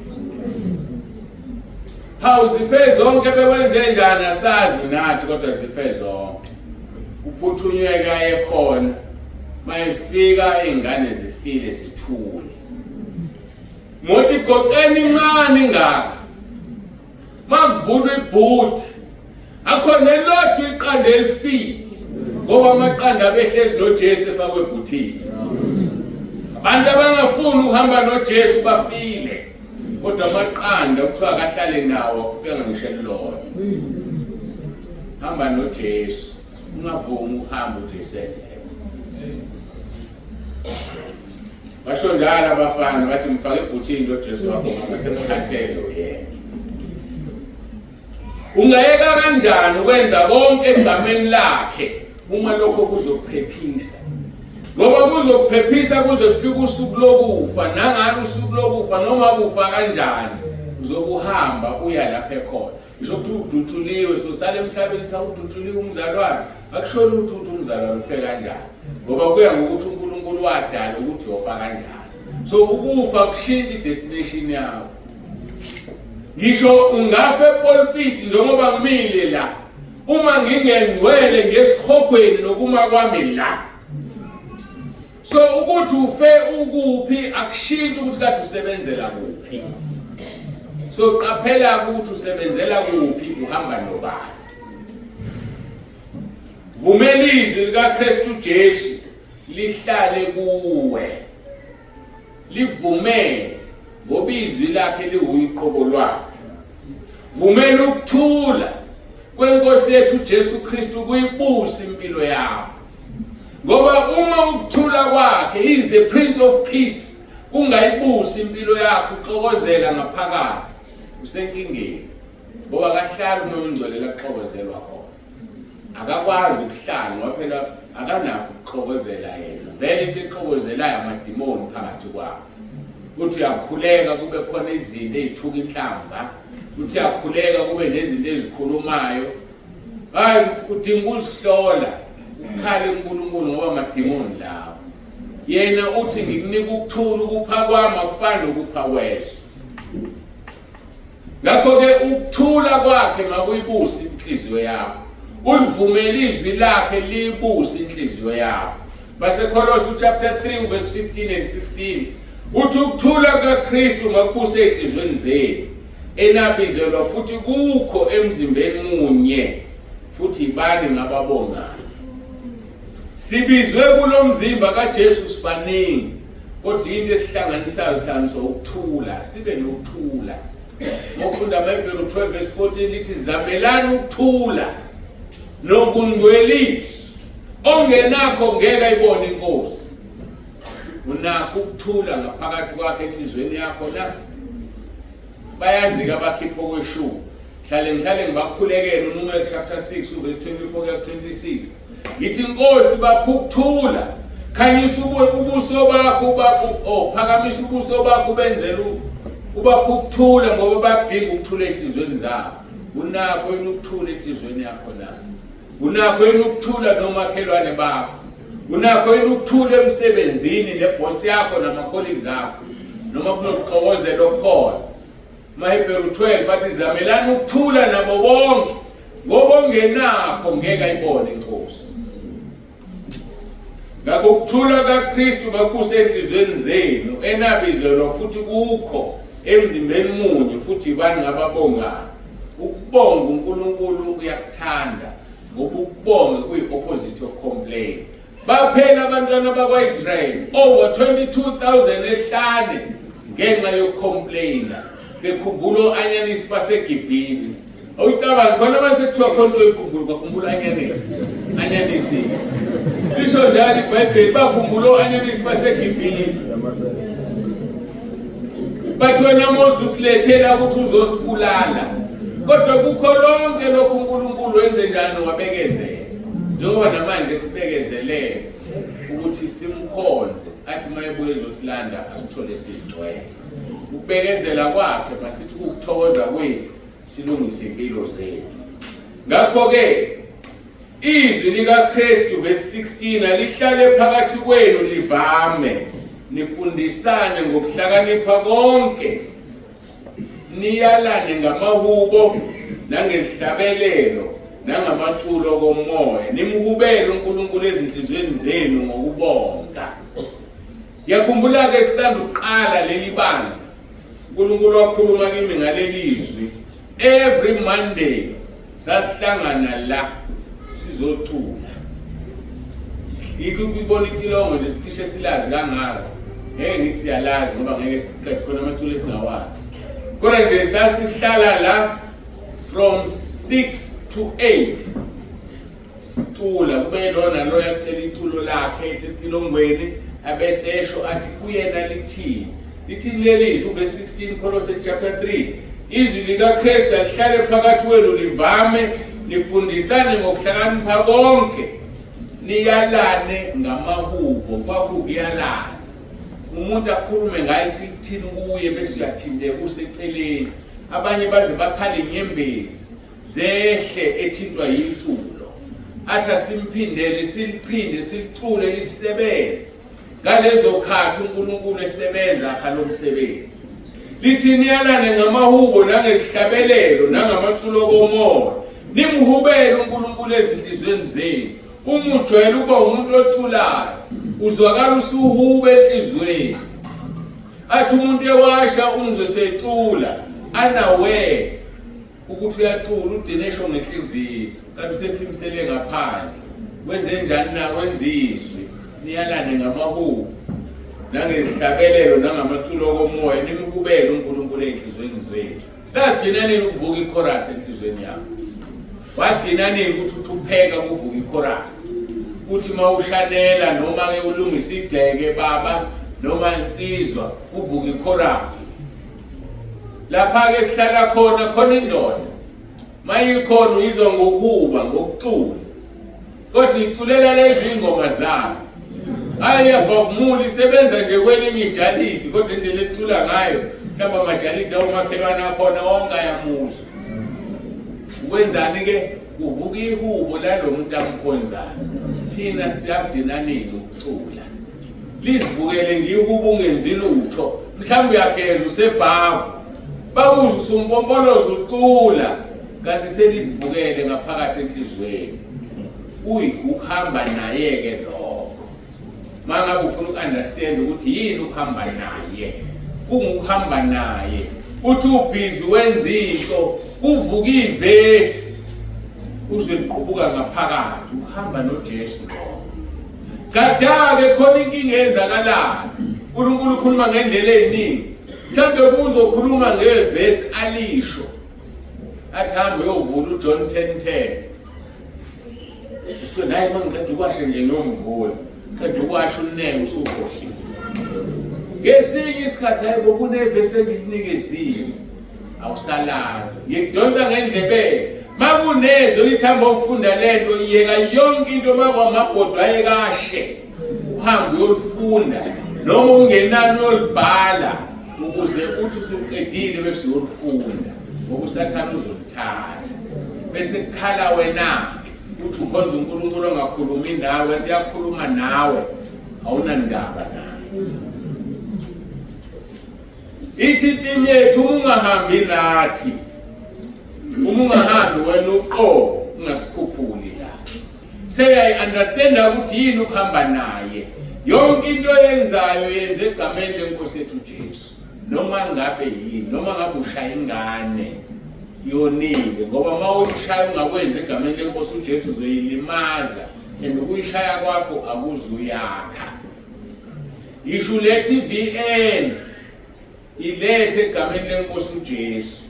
Hawu, zife zonke, bekwenze njani asazi nathi, kodwa zife zonke. Kuphuthunywe aye khona, mayefika iy'ngane zifile zithule. Ngothi goqeni incane ingaka, makuvulwa ibhuthi akho nelodwa iqanda elifile, ngoba amaqanda abehlezi noJesu efakwe ebhuthini. Abantu abangafuni ukuhamba noJesu bafile, kodwa amaqanda kuthiwa akahlale nawo, akufika ngisho elilodwa. Hamba noJesu, ungavumi ukuhamba uJesu engekho. Basho njalo abafana, bathi mfake ebhuthini lo Jesu wakho mama, sesikhathele uyena. Ungayeka kanjani ukwenza konke egameni lakhe uma lokho kuzokuphephisa? Ngoba kuzokuphephisa kuze kufike usuku lokufa, nangalo usuku lokufa noma kufa kanjani uzokuhamba uya lapha ekhona. Ngisho ukuthi udutshuliwe, sosala emhlabeni, cha, udutshuliwe umzalwane, akusho lutho ukuthi umzalwane ufe kanjani, ngoba kuya ngokuthi uNkulunkulu wadala ukuthi uyofa kanjani. So ukufa kushintsha i-destination yakho. Ngisho ungafa epulpit njengoba ngimile la, uma ngingengcwele ngesihogweni nokuma kwami la. So ukuthi ufe ukuphi akushintshi ukuthi kade usebenzela kuphi. So qaphela ukuthi usebenzela kuphi, uhamba nobani. Vumela izwi likaKristu Jesu lihlale kuwe. Livumele ngoba izwi lakhe liwuyiqobo lwakhe. Vumela ukuthula kwenkosi yethu Jesu Kristu kuyibuse impilo yakho. Ngoba uma ukuthula kwakhe, he is the Prince of Peace, kungayibusi impilo yakho, uxokozela ngaphakathi, usenkingeni. Ngoba akahlali umoya ongcwele la kuxokozelwa khona. Akakwazi ukuhlala ngoba phela akanakho ukuxokozela yena. Vele into exokozelayo amadimoni phakathi kwakhe. Uthi uyakhuleka kube khona izinto ezithuka inhlamba. Uthi uyakhuleka kube nezinto ezikhulumayo. Hayi, udinga ukuzihlola, ukhale kuNkulunkulu ngoba amadimoni lawo. Yena uthi ngikunika ukuthula, ukupha kwami akufani nokupha kwezwe. Ngakho-ke ukuthula kwakhe makuyibuse inhliziyo yakho. Ulivumele izwi lakhe liyibuse inhliziyo yakho. BaseKolose chapter 3 verse 15 and 16 uthi ukuthula kukaKristu makubuse ezinhliziyweni zenu, enabizelwa futhi kukho emzimbeni munye, futhi ibani ngababongayo. Sibizwe kulo mzimba kaJesu sibaningi, kodwa into esihlanganisayo sihlanganiswa ukuthula, sibe nokuthula. Ngokufunda amaHebheru 12 verse 14 lithi zamelani ukuthula nokungcweliswa, ongenakho ngeke ayibone inkosi. Unakho ukuthula ngaphakathi kwakho enhliziyweni yakho na? Bayazi-ke abakhipha okweshumi. Hlale ngihlale ngibakhulekele uNumeri chapter 6 uverse 24 kuya 26. Ngithi Nkosi bapha ukuthula. Khanyisa ubuso bakho, oh, phakamisa ubuso bakho ubenzele ubapha ukuthula ngoba bakudinga ukuthula enhliziyweni zabo. Unakho yini ukuthula enhliziyweni yakho na? Unakho yini ukuthula nomakhelwane bakho? Unakho yini ukuthula emsebenzini nebhosi yakho nama-colleagues akho? Noma kunokuxokozela okukhona? MaHebheru 12 bathi zamelani ukuthula nabo bonke, ngoba ongenakho ngeke ayibone inkosi. Ngakho ukuthula kaKristu makuse enhliziyweni zenu, enabizelwa futhi kukho emzimbeni munye, futhi ibani ngababongayo. Ukubonga uNkulunkulu uyakuthanda, ngoba ukubonga kuyi-opposite of complain. Baphela abantwana bakwa-Israyeli over 22,000 ehlane ngenxa yokucomplaina, bekhumbula o-anyanisi baseGibhithe. Awucabangi khona mase kuthiwa khona into oyikhumbula, bakhumbula anyanisi. Anyanisi. Lisho njalo iBhayibheli, bakhumbula o-anyanisi baseGibhithe. Bathi wena Mose usilethela ukuthi uzosibulala. Kodwa kukho lonke lokhu uNkulunkulu wenze njani, wabekezela. Njengoba namanje sibekezelele ukuthi simkhonze, athi uma ebuye ezosilanda asithole sigcwele. Ukubekezela kwakhe masithi ukuthokoza kwethu, silungise impilo zethu. Ngakho-ke izwi likaKristu verse 16 alihlale phakathi kwenu livame, nifundisane ngokuhlakanipha konke, niyalane ngamahubo nangezihlabelelo nangamaculo komoya, nimhubele uNkulunkulu ezinhliziyweni zenu ngokubonga. Ngiyakhumbula-ke sisanda ukuqala leli bandla, uNkulunkulu wakhuluma kimi ngaleli zwi. Every Monday sasihlangana la sizocula. Ikubona icilongo nje sicishe silazi kangaka, ngeke ngithi siyalazi ngoba ngeke siqede khona amaculo esingawazi, kodwa nje sasihlala la from 6 to 8 sicula, kube lona lo yacela iculo lakhe esecilongweni, abese esho athi kuyena lithini, lithini leli zwi. Verse 16 Colossians chapter 3, izwi likaKristu alihlale phakathi kwenu livame, nifundisane ngokuhlakanipha konke, niyalane ngamahubo. Kwakukuyalana, umuntu akhulume ngayo ithini kuye, bese uyathinteka useceleni, abanye baze bakhale inyembezi zehle ethintwa yiculo, athi asimphindele, siliphinde silicule lisebenze. Ngalezo khathi uNkulunkulu esebenza akha lo msebenzi. Lithi niyalane ngamahubo nangezihlabelelo nangamaculo komoya, nimhubele uNkulunkulu ezinhliziyweni zenu. Uma ujwayele ukuba umuntu oculayo, Uzwakala usuhuba enhlizweni. Athi umuntu ewasha umzwe secula unaware ukuthi uyacula ugcine esho ngenhliziyo kanti usephimisele ngaphandle. Wenze njani na wenza izwi niyalane ngamahubo nangezihlabelelo nangamaculo okomoya nimhubele uNkulunkulu ey'nhliziyweni zenu. Lagcina nini ukuvuka ichorus enhliziyweni yakho? Wagcina nini ukuthi uthi upheka kuvuka ichorus? Uthi uma ushanela noma ke ulungisa igceke baba noma insizwa kuvuka ichorus. Lapha ke sihlala khona khona indoda. Mayikhona uyizwa ngokuba ngokucula. Kodwa iculela lezi ngoma zayo. Hayi iyabhavumula isebenza nje kwelinye ijalidi kodwa indlela ecula ngayo mhlawumbe amajalidi awomakhelwane akhona wonke ayamuzwa. Ukwenzani ke? Kuvuka ihubo lalo muntu amkhonzayo. Thina siyagcina nini ukucula? Lizivukele nje ihubo ungenzi lutho. Mhlawumbe uyageza usebhavu. Bakuzwa usumpompoloza ucula kanti selizivukele ngaphakathi enhliziyweni. Kuyikuhamba naye-ke lokho. Uma ngabe ufuna uku-understand ukuthi yini ukuhamba naye, kungukuhamba naye. Uthi ubhizi wenza into, kuvuka ivesi, uzwe liqubuka ngaphakathi, uhamba noJesu lokho. Kada-ke khona inkinga eyenzakalayo. uNkulunkulu ukhuluma ngendlela eziningi. Mhlawumbe kuzokhuluma ngevesi alisho. Athi hamba uyovula uJohn 10:10. Kuthiwa naye uma ngiqeda ukwasha nje ngiyomvula. Qeda ukwasha uneke usukhohliwe. Ngesinye isikhathi hayi bo kunevesi engilinikezile. Awusalazi. Ngikudonsa ngendlebe. Makunezwe lithamba ukufunda lento iyeka yonke into makwamabhodwa ayekashe. Uhambe uyolifunda noma ungenani uyolibhala ukuze uthi usuqedile bese uyolifunda ngoba uSathane uzolithatha. Bese kukhala wena uthi ukhonza uNkulunkulu ongakhulumi nawe, uyakhuluma nawe awunandaba naye. Ithi itimu yethu uma ungahambi nathi, uma ungahambi wena uqobo ungasikhuphuli la. Seyayi-understanda ukuthi yini ukuhamba naye. Yonke into oyenzayo yenze egameni lenkosi yethu Jesu. Noma ngabe yini, noma ngabe ushaya ingane yonile ngoba uma uyishaya ungakwenzi egameni lenkosi uJesu uzoyilimaza and ukuyishaya kwakho akuzuyakha. Ngisho ulethe i-VN ilethe egameni lenkosi uJesu.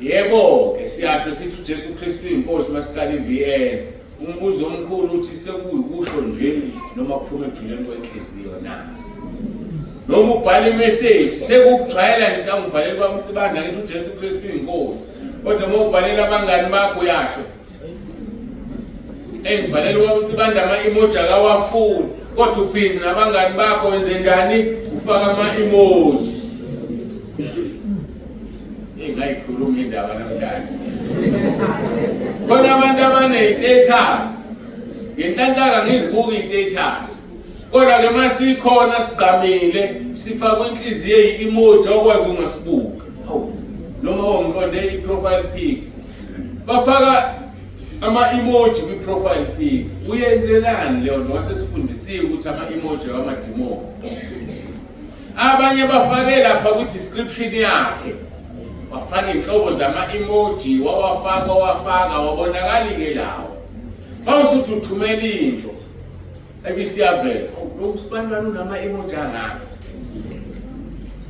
Yebo-ke siyasho sithi uJesu Kristu uyinkosi masiqala i-VN. Umbuzo omkhulu uthi sekuyikusho nje noma kuphuma ekujuleni kwenhliziyo na? Noma ubhala imeseji sekukujwayela nje ubhalela ubaba uSibanda ngithi uJesu Kristu uyinkosi. Kodwa uma ubhalela abangani bakho uyasho engibhalela ubaba uSibanda ama-emoji akawafuni kodwa ubhizi nabangani bakho wenze njani ufaka ama-emoji. Engayikhuluma indaba namhlanje. Khona abantu abaney'status. Ngenhlanhla ngizibuka iy'status. Kodwa-ke uma sikhona sigqamile sifakwe inhliziyo eyi-emoji awukwazi ungasibuka. Hawu, noma wongiqonde i-profile pic. Bafaka ama-emoji kwi-profile pic. Uyenzelani leyo nto? Wasesifundisiwe ukuthi ama-emoji awamadimoni. Abanye bafake lapha kwi-description yakhe wafaka iy'nhlobo zama-emoji wawafaka wawafaka wabonakali-ke lawo. Mawusuthi uthumela into ebisiyavela lo usibanibani unama-emoji angaka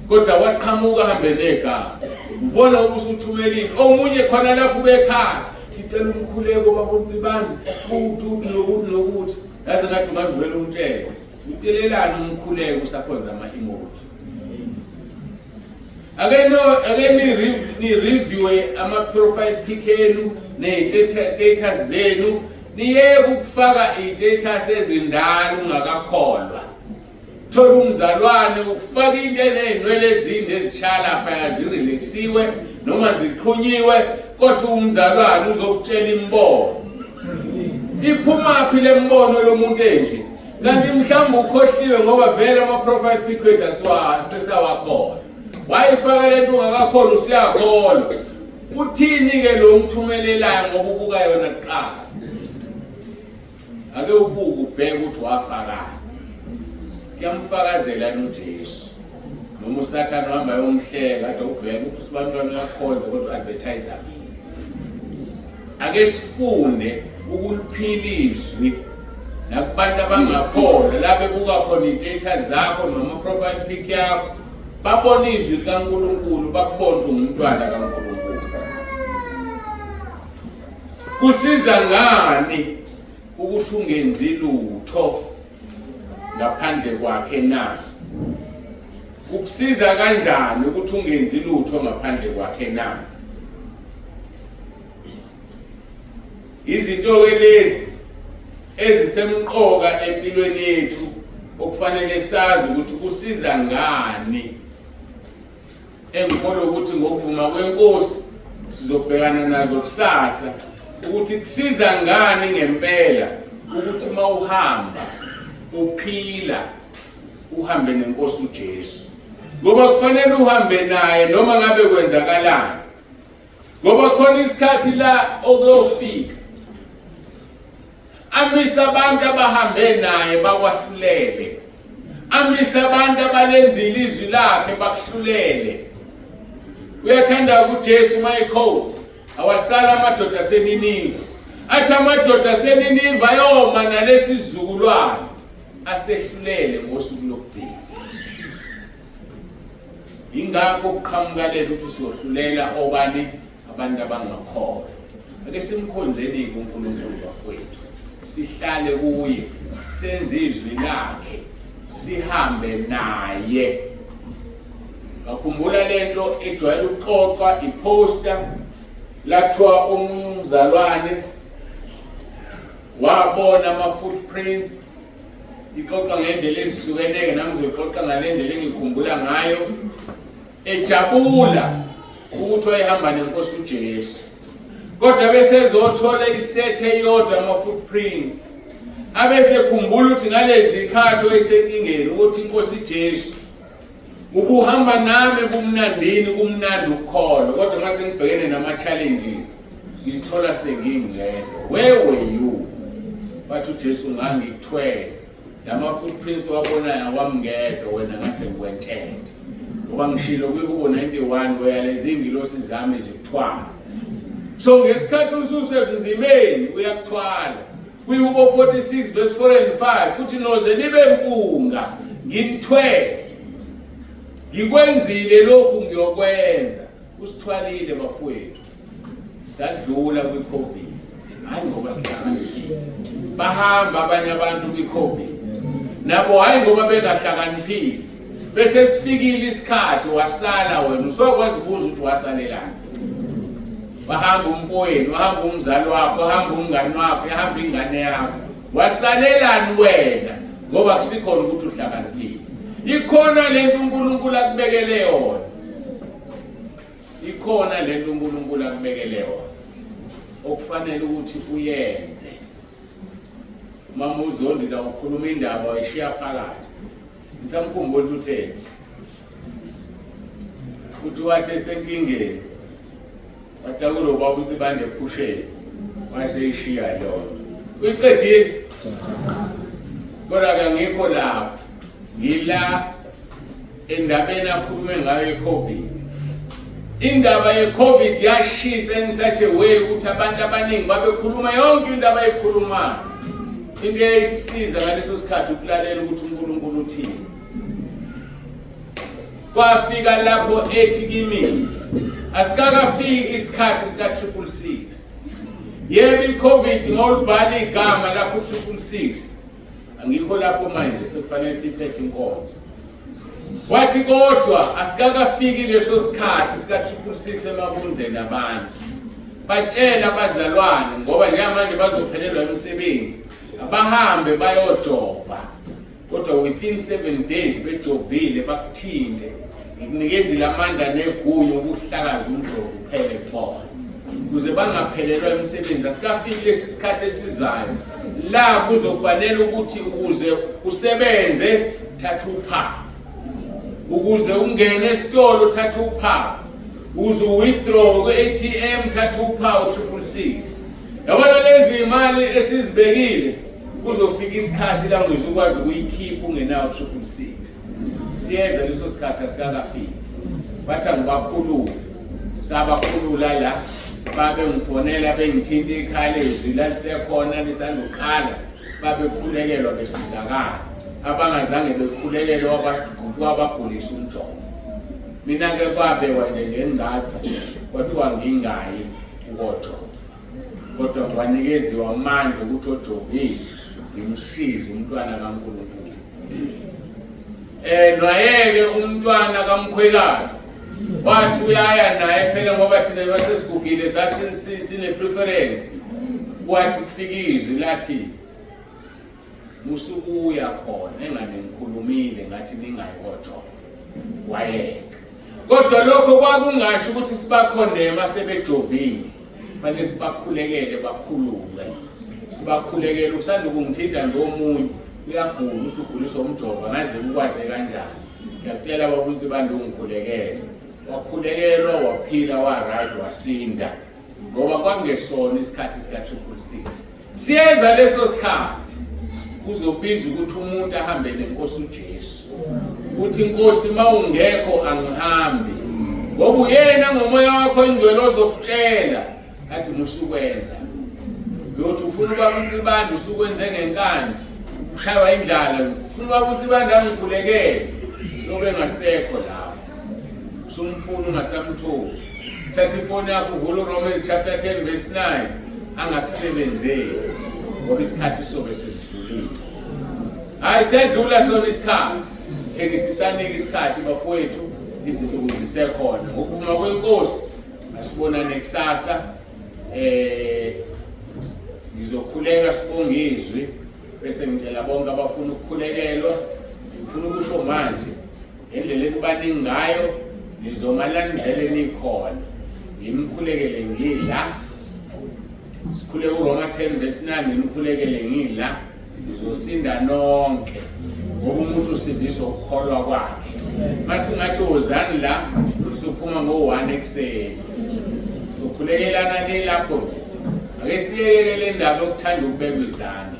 kodwa waqhamuka ahambe negama ubona ubusuthumela into omunye khona lapho ubekhala ngicela umkhuleko babonsibani kuthi uthi nokuthi nokuthi yaze ngathi ungazivela umtshele ucelelani umkhuleko usakhonza ama-emoji ake no ake ni review ama profile pic enu ne status zenu niyeke ukufaka i-status ezindala ungakakholwa. Thola umzalwane ufake into eney'nwele ezinde ezishaya laphaya zirelaxiwe noma ziqhunyiwe kodwa umzalwane uzokutshela imibono. Iphumaphi le mbono lomuntu enje? Kanti mhlawumbe ukhohliwe ngoba vele ama-profile pic wethu sesawakholwa. Wayifaka le nto ungakakholwa usuyakholwa. Uthini-ke lo mthumelelayo ngoba ubuka yona kuqala? Ake ubuke ubheke ukuthi wafakani. Kuyamfakazela noJesu. Noma uSathane uhamba ayomhleka kade ubheka ukuthi usibantwana uyakhonza kodwa advertiser mina. Ake sifunde ukuliphila izwi nakubantu abangakholwa la bebuka khona iy'status zakho noma profile pic yakho, babona izwi likaNkulunkulu, bakubona ukuthi ungumntwana kaNkulunkulu. Kusiza ngani ukuthi ungenzi lutho ngaphandle kwakhe na? Kukusiza kanjani ukuthi ungenzi lutho ngaphandle kwakhe na? Izinto-ke lezi ezisemqoka empilweni yethu okufanele sazi ukuthi kusiza ngani. Engikholwa ukuthi ngokuvuma kweNkosi sizobhekana nazo kusasa, ukuthi kusiza ngani ngempela ukuthi uma uhamba uphila uhambe nenkosi uJesu, ngoba kufanele uhambe naye noma ngabe kwenzakalani, ngoba khona isikhathi la okuyofika amise abantu abahambe naye bakwahlulele, amise abantu abalenzile izwi lakhe bakuhlulele. Uyathanda uJesu uma equote awasala amadoda aseNiniva, athi amadoda aseNiniva ayoma nalesi sizukulwane asehlulele ngosuku lokugcina. Ingakho kuqhamukalela ukuthi siyohlulela obani? Abantu abangakholwa. Ake simkhonzeni-ke uNkulunkulu bafowethu, sihlale kuye, senze izwi lakhe, sihambe naye. Ngakhumbula lento ejwayele ukuxoxwa iposter lathiwa omunye umzalwane wabona ama-footprints, ixoxa ngendlela ezihlukene-ke, nami ngizoxoxa ngale ndlela engikhumbula ngayo, ejabula ukuthi wayehamba nenkosi uJesu, kodwa bese ezothola isethe eyodwa ama-footprints, abesekhumbula ukuthi ngalezi zikhathi wayesenkingeni ukuthi inkosi Jesu ubuhamba nami ebumnandini, kumnandi ukukholwa, kodwa uma sengibhekene nama-challenges ngizithola sengingedwa. Where were you? Bathi uJesu ngangikuthwele lama footprints wabonayo awamngedwa wena, ngase ngikwenthethe, ngoba ngishilo kwiHubo 91 weyalezi ingilosi zami zikuthwala. So ngesikhathi ususebunzimeni uyakuthwala. KwiHubo 46 verse 4 and 5 kuthi noze nibe mpunga nginithwele, ngikwenzile lokhu ngiyokwenza. Usithwalile bafowethu, sadlula kwi-COVID, hayi ngoba sihlakaniphile. Bahamba abanye abantu kwi-COVID nabo, hayi ngoba bengahlakaniphile. Bese sifikile isikhathi wasala wena, usokwazi ukubuza ukuthi wasalelani. Wahamba umfowenu, wahamba umzali wakho, wahamba umngani wakho, yahamba ingane yakho, wasalelani wena? Ngoba kusikhona ukuthi uhlakaniphile. Ikhona lento uNkulunkulu akubekele yona, ikhona lento uNkulunkulu akubekele yona okufanele ukuthi uyenze. Mama uZondi la ukhuluma indaba wayishiya phakathi, ngisamkhumbula ukuthi utheni, uthi wathi esenkingeni watakula ubaba ukuthi bande ephusheni, wayeseyishiya lona uyiqedile. Kodwa ke ngikho lapho, ngila endabeni akhulume ngayo i-COVID. Indaba ye-COVID yashisa in such a way ukuthi abantu abaningi babekhuluma yonke into abayikhulumayo. Into eyayisiza ngaleso sikhathi ukulalela ukuthi uNkulunkulu uthini. Kwafika lapho ethi kimi asikakafiki isikhathi sika 666. Yebo, i-COVID ngolubhala igama lakho 666, angikho lapho manje, sekufanele siphethe inkonzo. Wathi kodwa asikakafiki leso sikhathi sika 666 emabunzeni abantu. Batshela abazalwane ngoba njengamanje bazophelelwa imisebenzi, abahambe bayojova, kodwa within 7 days bejovile bakuthinte, ngikunikezile amandla negunya ukuhlakaza umjovo uphele kubona ukuze bangaphelelwa imisebenzi. Asikafiki lesi sikhathi esizayo la kuzofanele ukuthi ukuze usebenze thatha uphawu, ukuze ungene esitolo thatha uphawu, ukuze uwithdraw ku-ATM thatha uphawu 666. Yabona lezi imali esizibekile. Kuzofika isikhathi la ngizokwazi ukuyikhipha ungenawo 666. Siyeza leso sikhathi asikakafiki. Bathi angibakhulule. Sabakhulula la babe ngifonela bengithinta ikhala izwi lalisekhona lisanduqala babekhulekelwa besizakala abangazange bekhulekelwe wabagulisa umjovo mina-ke kwabekwa nje ngengcaca kwathiwa ngingayi ukojova kodwa ngiwanikeziwe amandla ukuthi ojovile ngimsize umntwana kaNkulunkulu eh nayeke umntwana kamkhwekazi wathi uyaya naye phela ngoba thina basesigugile sasine preference wathi kufika izwi lathi musukuya khona engane ngikhulumile ngathi ningayi kodwa wayeka kodwa lokho kwakungasho ukuthi sibakhonema sebejovile fanele sibakhulekele bakhululwe sibakhulekele usanda ukungithinta nje omunye uyagula ukuthi uguliswa umjovo ngaze ukwaze kanjani ngiyacela baba ukuthi bantu ungikhulekele wakhulekelwa waphila wa-right wasinda ngoba kwakungesona isikhathi sika-666 siyeza leso sikhathi kuzobiza ukuthi umuntu ahambe nenkosi uJesu uthi inkosi mawungekho angihambi ngoba uyena ngomoya wakho ingcwele ozokutshela athi musukwenza uyothi ufuna uba uNsibande usukwenze ngenkani ushaywa indlala ufuna uba uNsibande angikhulekele yobe ngasekho lapho usumfuna ungasamtholi thatha ifoni yakho uvule uRomans chapter 10 verse 9 angakusebenzeli ngoba isikhathi sobe sesidlulile hayi sedlula sona isikhathi thina sisanika isikhathi bafowethu izinsuku zisekhona ngokuvuma kwenkosi asibonane kusasa eh ngizokhuleka sibonge izwi bese ngicela bonke abafuna ukukhulekelwa ngifuna ukusho manje ngendlela enibaningi ngayo nizoma la nivele nikhona ngimkhulekele ngila sikhuleke uRoma 10 verse 9 ngimkhulekele ngila nizosinda nonke ngoba umuntu usindiswa ukukholwa kwakhe masingathi wozani la usuphuma ngo-1 ekuseni sokhulekelana nilapho nje ake siyekele le ndaba yokuthanda ukubekwa izandla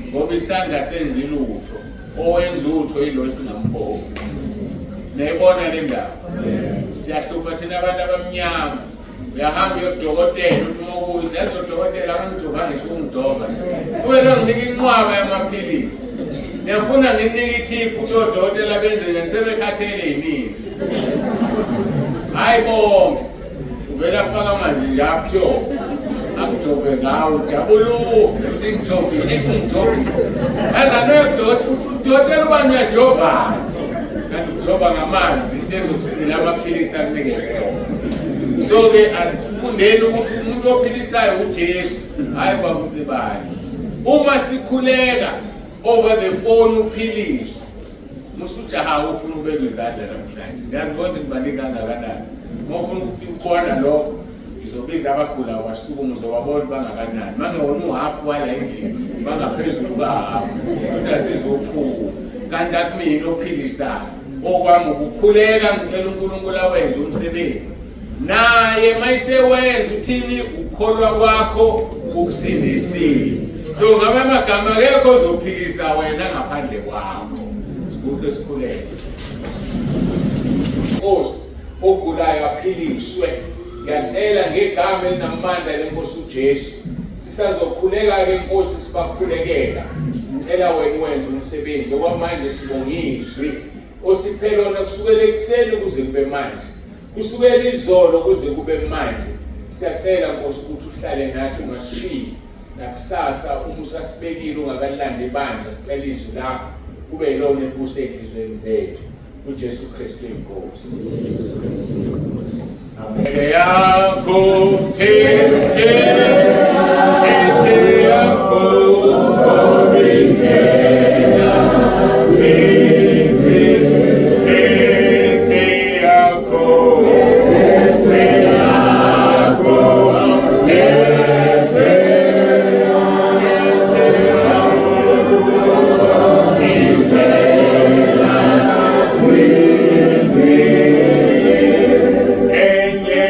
ngoba isandla senza ilutho owenza utho yilo singamboni nayibona le ndaba siyahlupha thina abantu abamnyama uyahamba uyokudokotela uthi uma ubuya uthi yazi udokotela angijova ngisho ukungijova kube nonginika inqwaba yamaphilisi niyafuna nginike ithiphu ukuthi odokotela benze njani sebekhathele yinini hhayi bonke uvele afake amanzi nje apure akujove ngawo ujabuluke uthi ngijovile ekungijovile yazi anoyodokotela ubani uyajovana kanti ujoba ngamanzi into ezokusizela amaphilisi akunikeze yona so-ke asifundeni ukuthi umuntu ophilisayo uJesu hhayi kwakunsibani uma sikhuleka over the phone uphiliswa musujaha ufuna ubeka izandla namhlanje ngiyazi konke kubaningi kangakanani uma ufuna ukuthi ukubona lokho ngizobiza abagulayo basukuma uzobabona bangakanani mangewona uhafu wala endlini bangaphezulu kukahafu ukuthi asizophuma kanti akumina ophilisayo okwami ukukhuleka ngicela uNkulunkulu awenze umsebenzi naye mayisewenza uthini ukukholwa kwakho ukusindisile so ngabe amagama akekho ozophilisa wena ngaphandle kwakho siguqe sikhuleke Nkosi ogulayo aphiliswe ngiyacela ngegama elinamandla lenkosi uJesu sisazokhuleka ke Nkosi sibakhulekela ngicela wena wenze umsebenzi okwamanje sibonga izwi osiphe lona kusukela ekuseni kuze kube manje kusukela izolo kuze kube manje siyacela Nkosi ukuthi uhlale nathi ungasishiyi nakusasa uma usasibekile ungakalilandi ibandla sicela izwi lakho kube yilona elibusa ey'nhliziyweni zethu uJesu Kristu inkosi Phethe yakho phethe phethe yakho obingena siphi phethe yakho phethe yakho phethe phethe yakho obingena siphi enye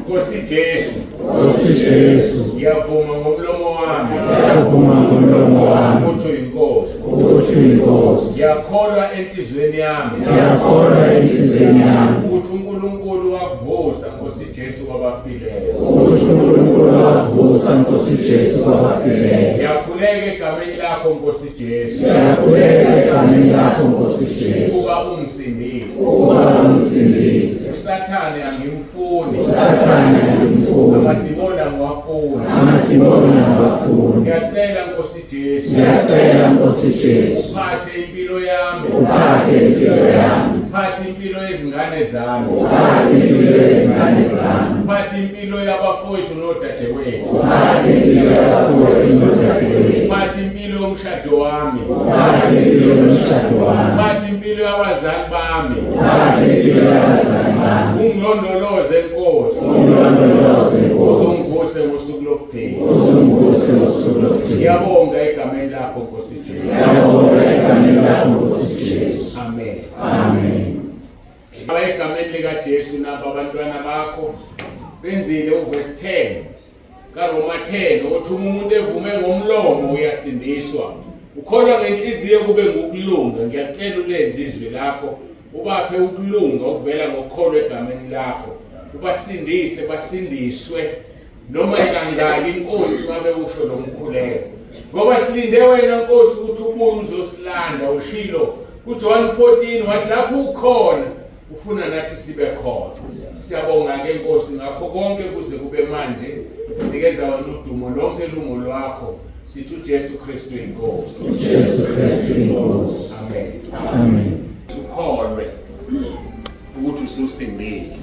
Nkosi Jesu. Nkosi Jesu. Ngiyavuma ngomlomo wami. Ngiyavuma ngomlomo wami. Ukuthi uyinkosi. Ukuthi uyinkosi. Ngiyakholwa enhliziyweni yami. Ngiyakholwa enhliziyweni yami. Ukuthi uNkulunkulu wakuvusa Nkosi Jesu kwabafileyo. Ukuthi uNkulunkulu wakuvusa Nkosi Jesu kwabafileyo. Ngiyakhuleka egameni lakho Nkosi Jesu. Ngiyakhuleka egameni lakho Nkosi Jesu. Ukuba ungisindise. Ukuba ungisindise. USathane angimfuni. USathane angimfuni. Amadimoni angiwafuni. Amadimoni angiwafuni. Ngiyacela Nkosi Jesu. Ngiyacela Nkosi Jesu. Uphathe impilo yami. Uphathe impilo yami. Uphathe impilo yezingane zami. Uphathe impilo yezingane zami. Uphathe impilo yabafowethu nodadewethu. Uphathe impilo yabafowethu nodadewethu. Uphathe impilo yomshado wami. Uphathe impilo yomshado wami. Uphathe impilo yabazali bami. Uphathe impilo yabazali bami. Ungilondoloze Nkosi. Ungilondoloze Nkosi. Uzungivuse ngosuku lokugcina. Uzungivuse ngosuku lokugcina. Ngiyabonga egameni lakho Nkosi Jesu. Ngiyabonga egameni lakho Nkosi Jesu. Amen. Amen. Baba egameni likaJesu naba abantwana bakho benzile uverse 10 kaRoma 10 othi uma umuntu evume ngomlomo uyasindiswa ukholwa ngenhliziyo kube ngukulunga ngiyacela ulenze izwi lakho ubaphe ukulunga okuvela ngokukholwa egameni lakho ubasindise basindiswe noma kangaki inkosi babe usho lo mkhuleko ngoba silinde wena nkosi ukuthi ubuye uzosilanda ushilo kuJohn 14 wathi lapho ukhona ufuna nathi sibe khona siyabonga ke nkosi ngakho konke kuze kube manje sinikeza wena udumo lonke lungo lwakho sithi uJesu Kristu inkosi uJesu Kristu inkosi amen amen ukholwe ukuthi ususindile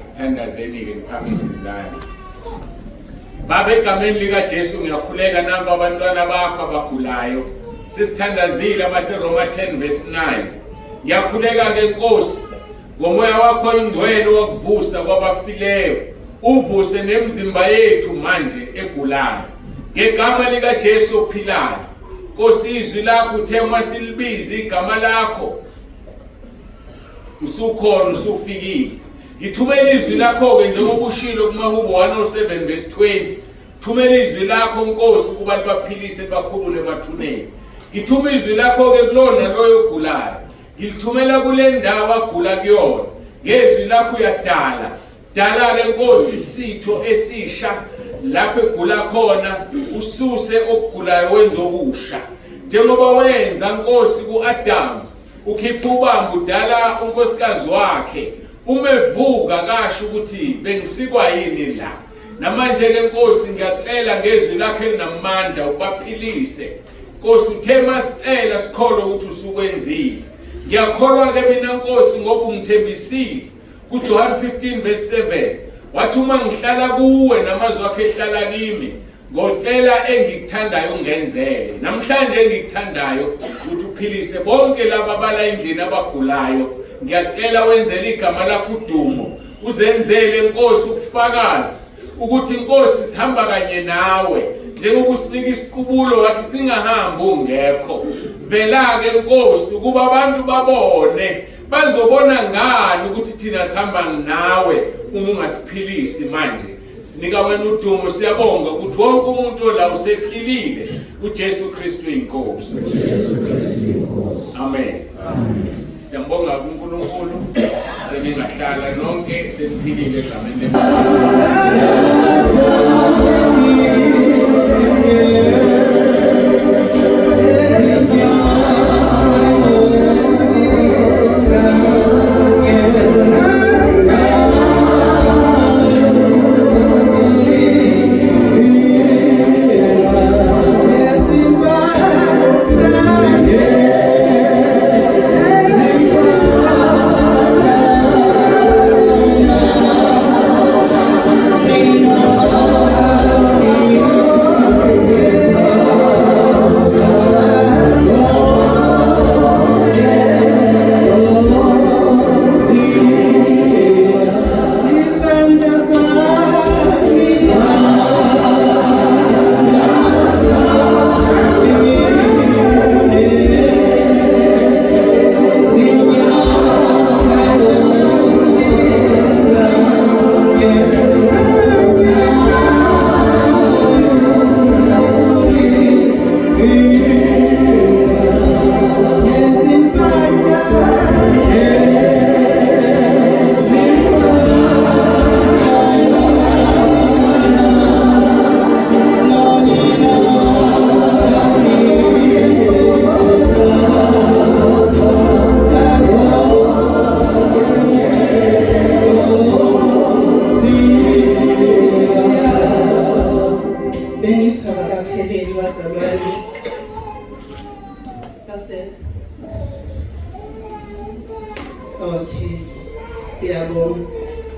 sithandazeni-ke ngiphakamise izandla Baba egameni likaJesu ngiyakhuleka nampa abantwana bakho abagulayo sisithandazile abaseRoma 10 verse 9 ngiyakhuleka ke Nkosi ngomoya wakho ingcwele wakuvusa kwabafileyo uvuse nemizimba yethu manje egulayo ngegama likaJesu ophilayo Nkosi izwi lakho uthe uma silibiza igama lakho usukhona usufikile ngithumela izwi lakho-ke njengoba ushilo kumahubo 107 verse 20 thumela izwi lakho nkosi ukuba libaphilise bakhulule emathuneni ngithuma izwi lakho-ke kulona loyo ogulayo ngilithumela kule ndawo agula kuyona ngezwi lakho uyadala dala-ke nkosi isitho esisha lapho egula khona ususe okugulayo wenze okusha njengoba wenza nkosi ku-adamu ukhipha ubamba udala unkosikazi wakhe uma evuka kasho ukuthi bengisikwa yini la namanje ke Nkosi ngiyacela ngezwi lakhe elinamandla ubaphilise Nkosi uthe masicela sikholwe ukuthi usukwenzile ngiyakholwa ke mina Nkosi ngoba ungithembisile kuJohn 15 verse 7 wathi uma ngihlala kuwe namazwi akhe ehlala kimi ngocela engikuthandayo ungenzele namhlanje engikuthandayo ukuthi uphilise bonke laba abala endlini abagulayo ngiyacela wenzele igama lakho udumo uzenzele Nkosi ubufakazi ukuthi Nkosi sihamba kanye nawe njengoba usinika isiqubulo wathi singahambi ungekho vela-ke Nkosi ukuba abantu babone bazobona ngani ukuthi thina sihamba nawe uma ungasiphilisi manje sinika wena udumo siyabonga ukuthi wonke umuntu ola usephilile uJesu Kristu inkosi uJesu Kristu inkosi amen amen siyambonga kuNkulunkulu seningahlala nonke seniphilile egameni lenkosi.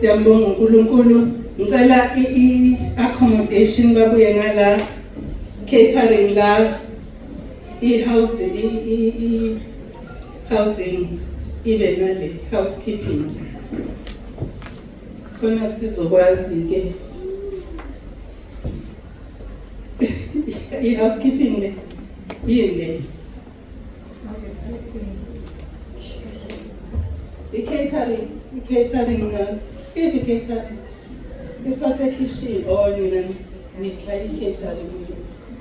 Siyambonga uNkulunkulu. Ngicela i-accommodation babuye ngala, catering la, i-housing, i-housing ibe nale housekeeping, khona sizokwazi-ke i-housekeeping le yini le, i-catering, i-catering ngazi if i-catering isasekhishini or nina nidla i-catering.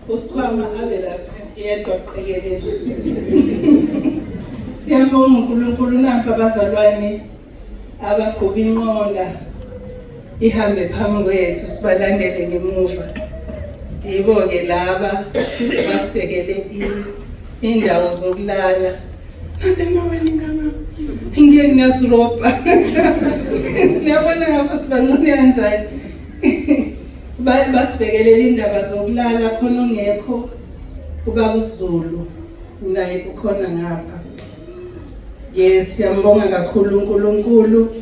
Usikhwama abe lapha yedwa qekelele. Siyambonga uNkulunkulu. Nampa abazalwane abagquba inqola ihambe phambi kwethu, sibalandele ngemuva. Yibo-ke laba basibhekele indawo zokulala nasemaweni ngama ngeke nginasirobha. Niyabona ngapha sibancane kanjani. Basibhekelela indaba zokulala khona ongekho, ubaba uZulu naye ukhona ngapha. Yes, siyambonga kakhulu uNkulunkulu.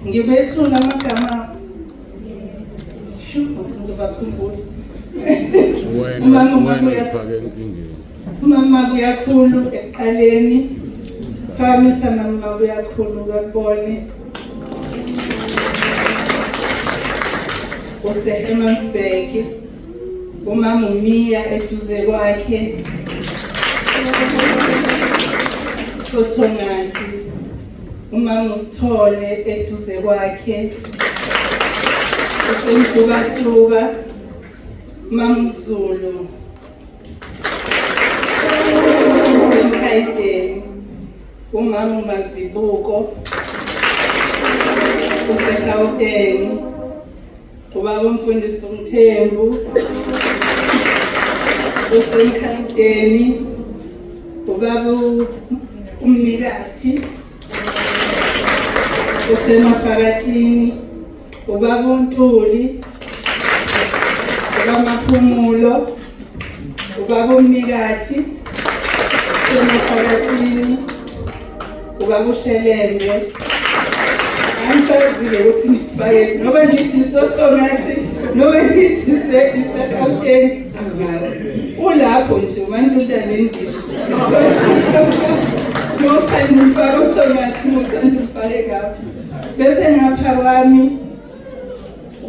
Ngibethula amagama shu uthi ngizobakhumbula. Wena Umama wena umabuya uzifake enkingeni. Umama Buyakhulu ekuqaleni. Phakamisa mama Buyakhulu bakubone. Use-Hermannsburg. Umama uMiya eduze kwakhe. Sothongathi. Umama uSithole eduze kwakhe. Usemgubatuba. Mama uZulu. Usemkhayideni. Umama uMazibuko. UseGauteng. Ubaba umfundisi uMthembu. Usemkhayideni. Ubaba uMnikathi. Usemafakatini. Ubaba uNtuli. Ubaba Maphumulo. Ubaba uMnikathi. Usemafakatini. Ubaba uShelembe. Angisazi-ke ukuthi ngifake noma ngithi Sothongathi noma ngithi iseGauteng, angazi. Ulapho nje uMantunta nendishi. Ngothanda umfake uThongathi, ngothanda umfake ngapha. Bese ngapha kwami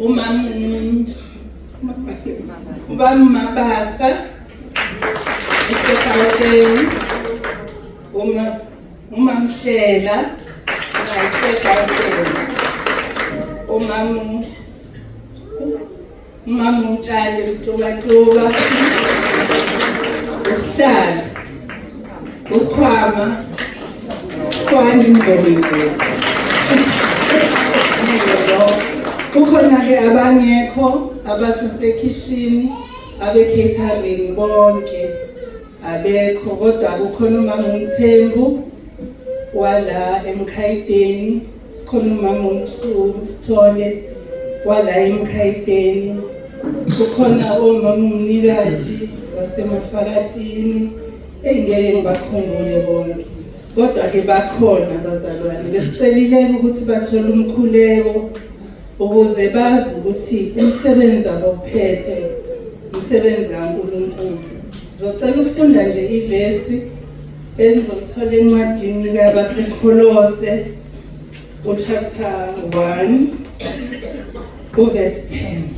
umama ubaba Mabasa useGauteng, uma uMamhlela naye useGauteng, umama uMtshali Mtubatuba, usihlalo usikhwama Swani Mngomezulu. Kukhona-ke abangekho abasesekhishini, abe-catering bonke abekho, kodwa kukhona umama uMthembu wala eMkhayideni, khona umama uSithole wala eMkhayideni, kukhona omama uMnikathi waseMafakatini. Engeke ngibakhumbule bonke, kodwa-ke bakhona abazalwane. Besicelile ukuthi bathole umkhuleko ukuze bazi ukuthi umsebenzi abawuphethe umsebenzi kaNkulunkulu. Ngizocela ukufunda nje ivesi enizolithola encwadini kabaseKholose, uchapter 1 uverse 10.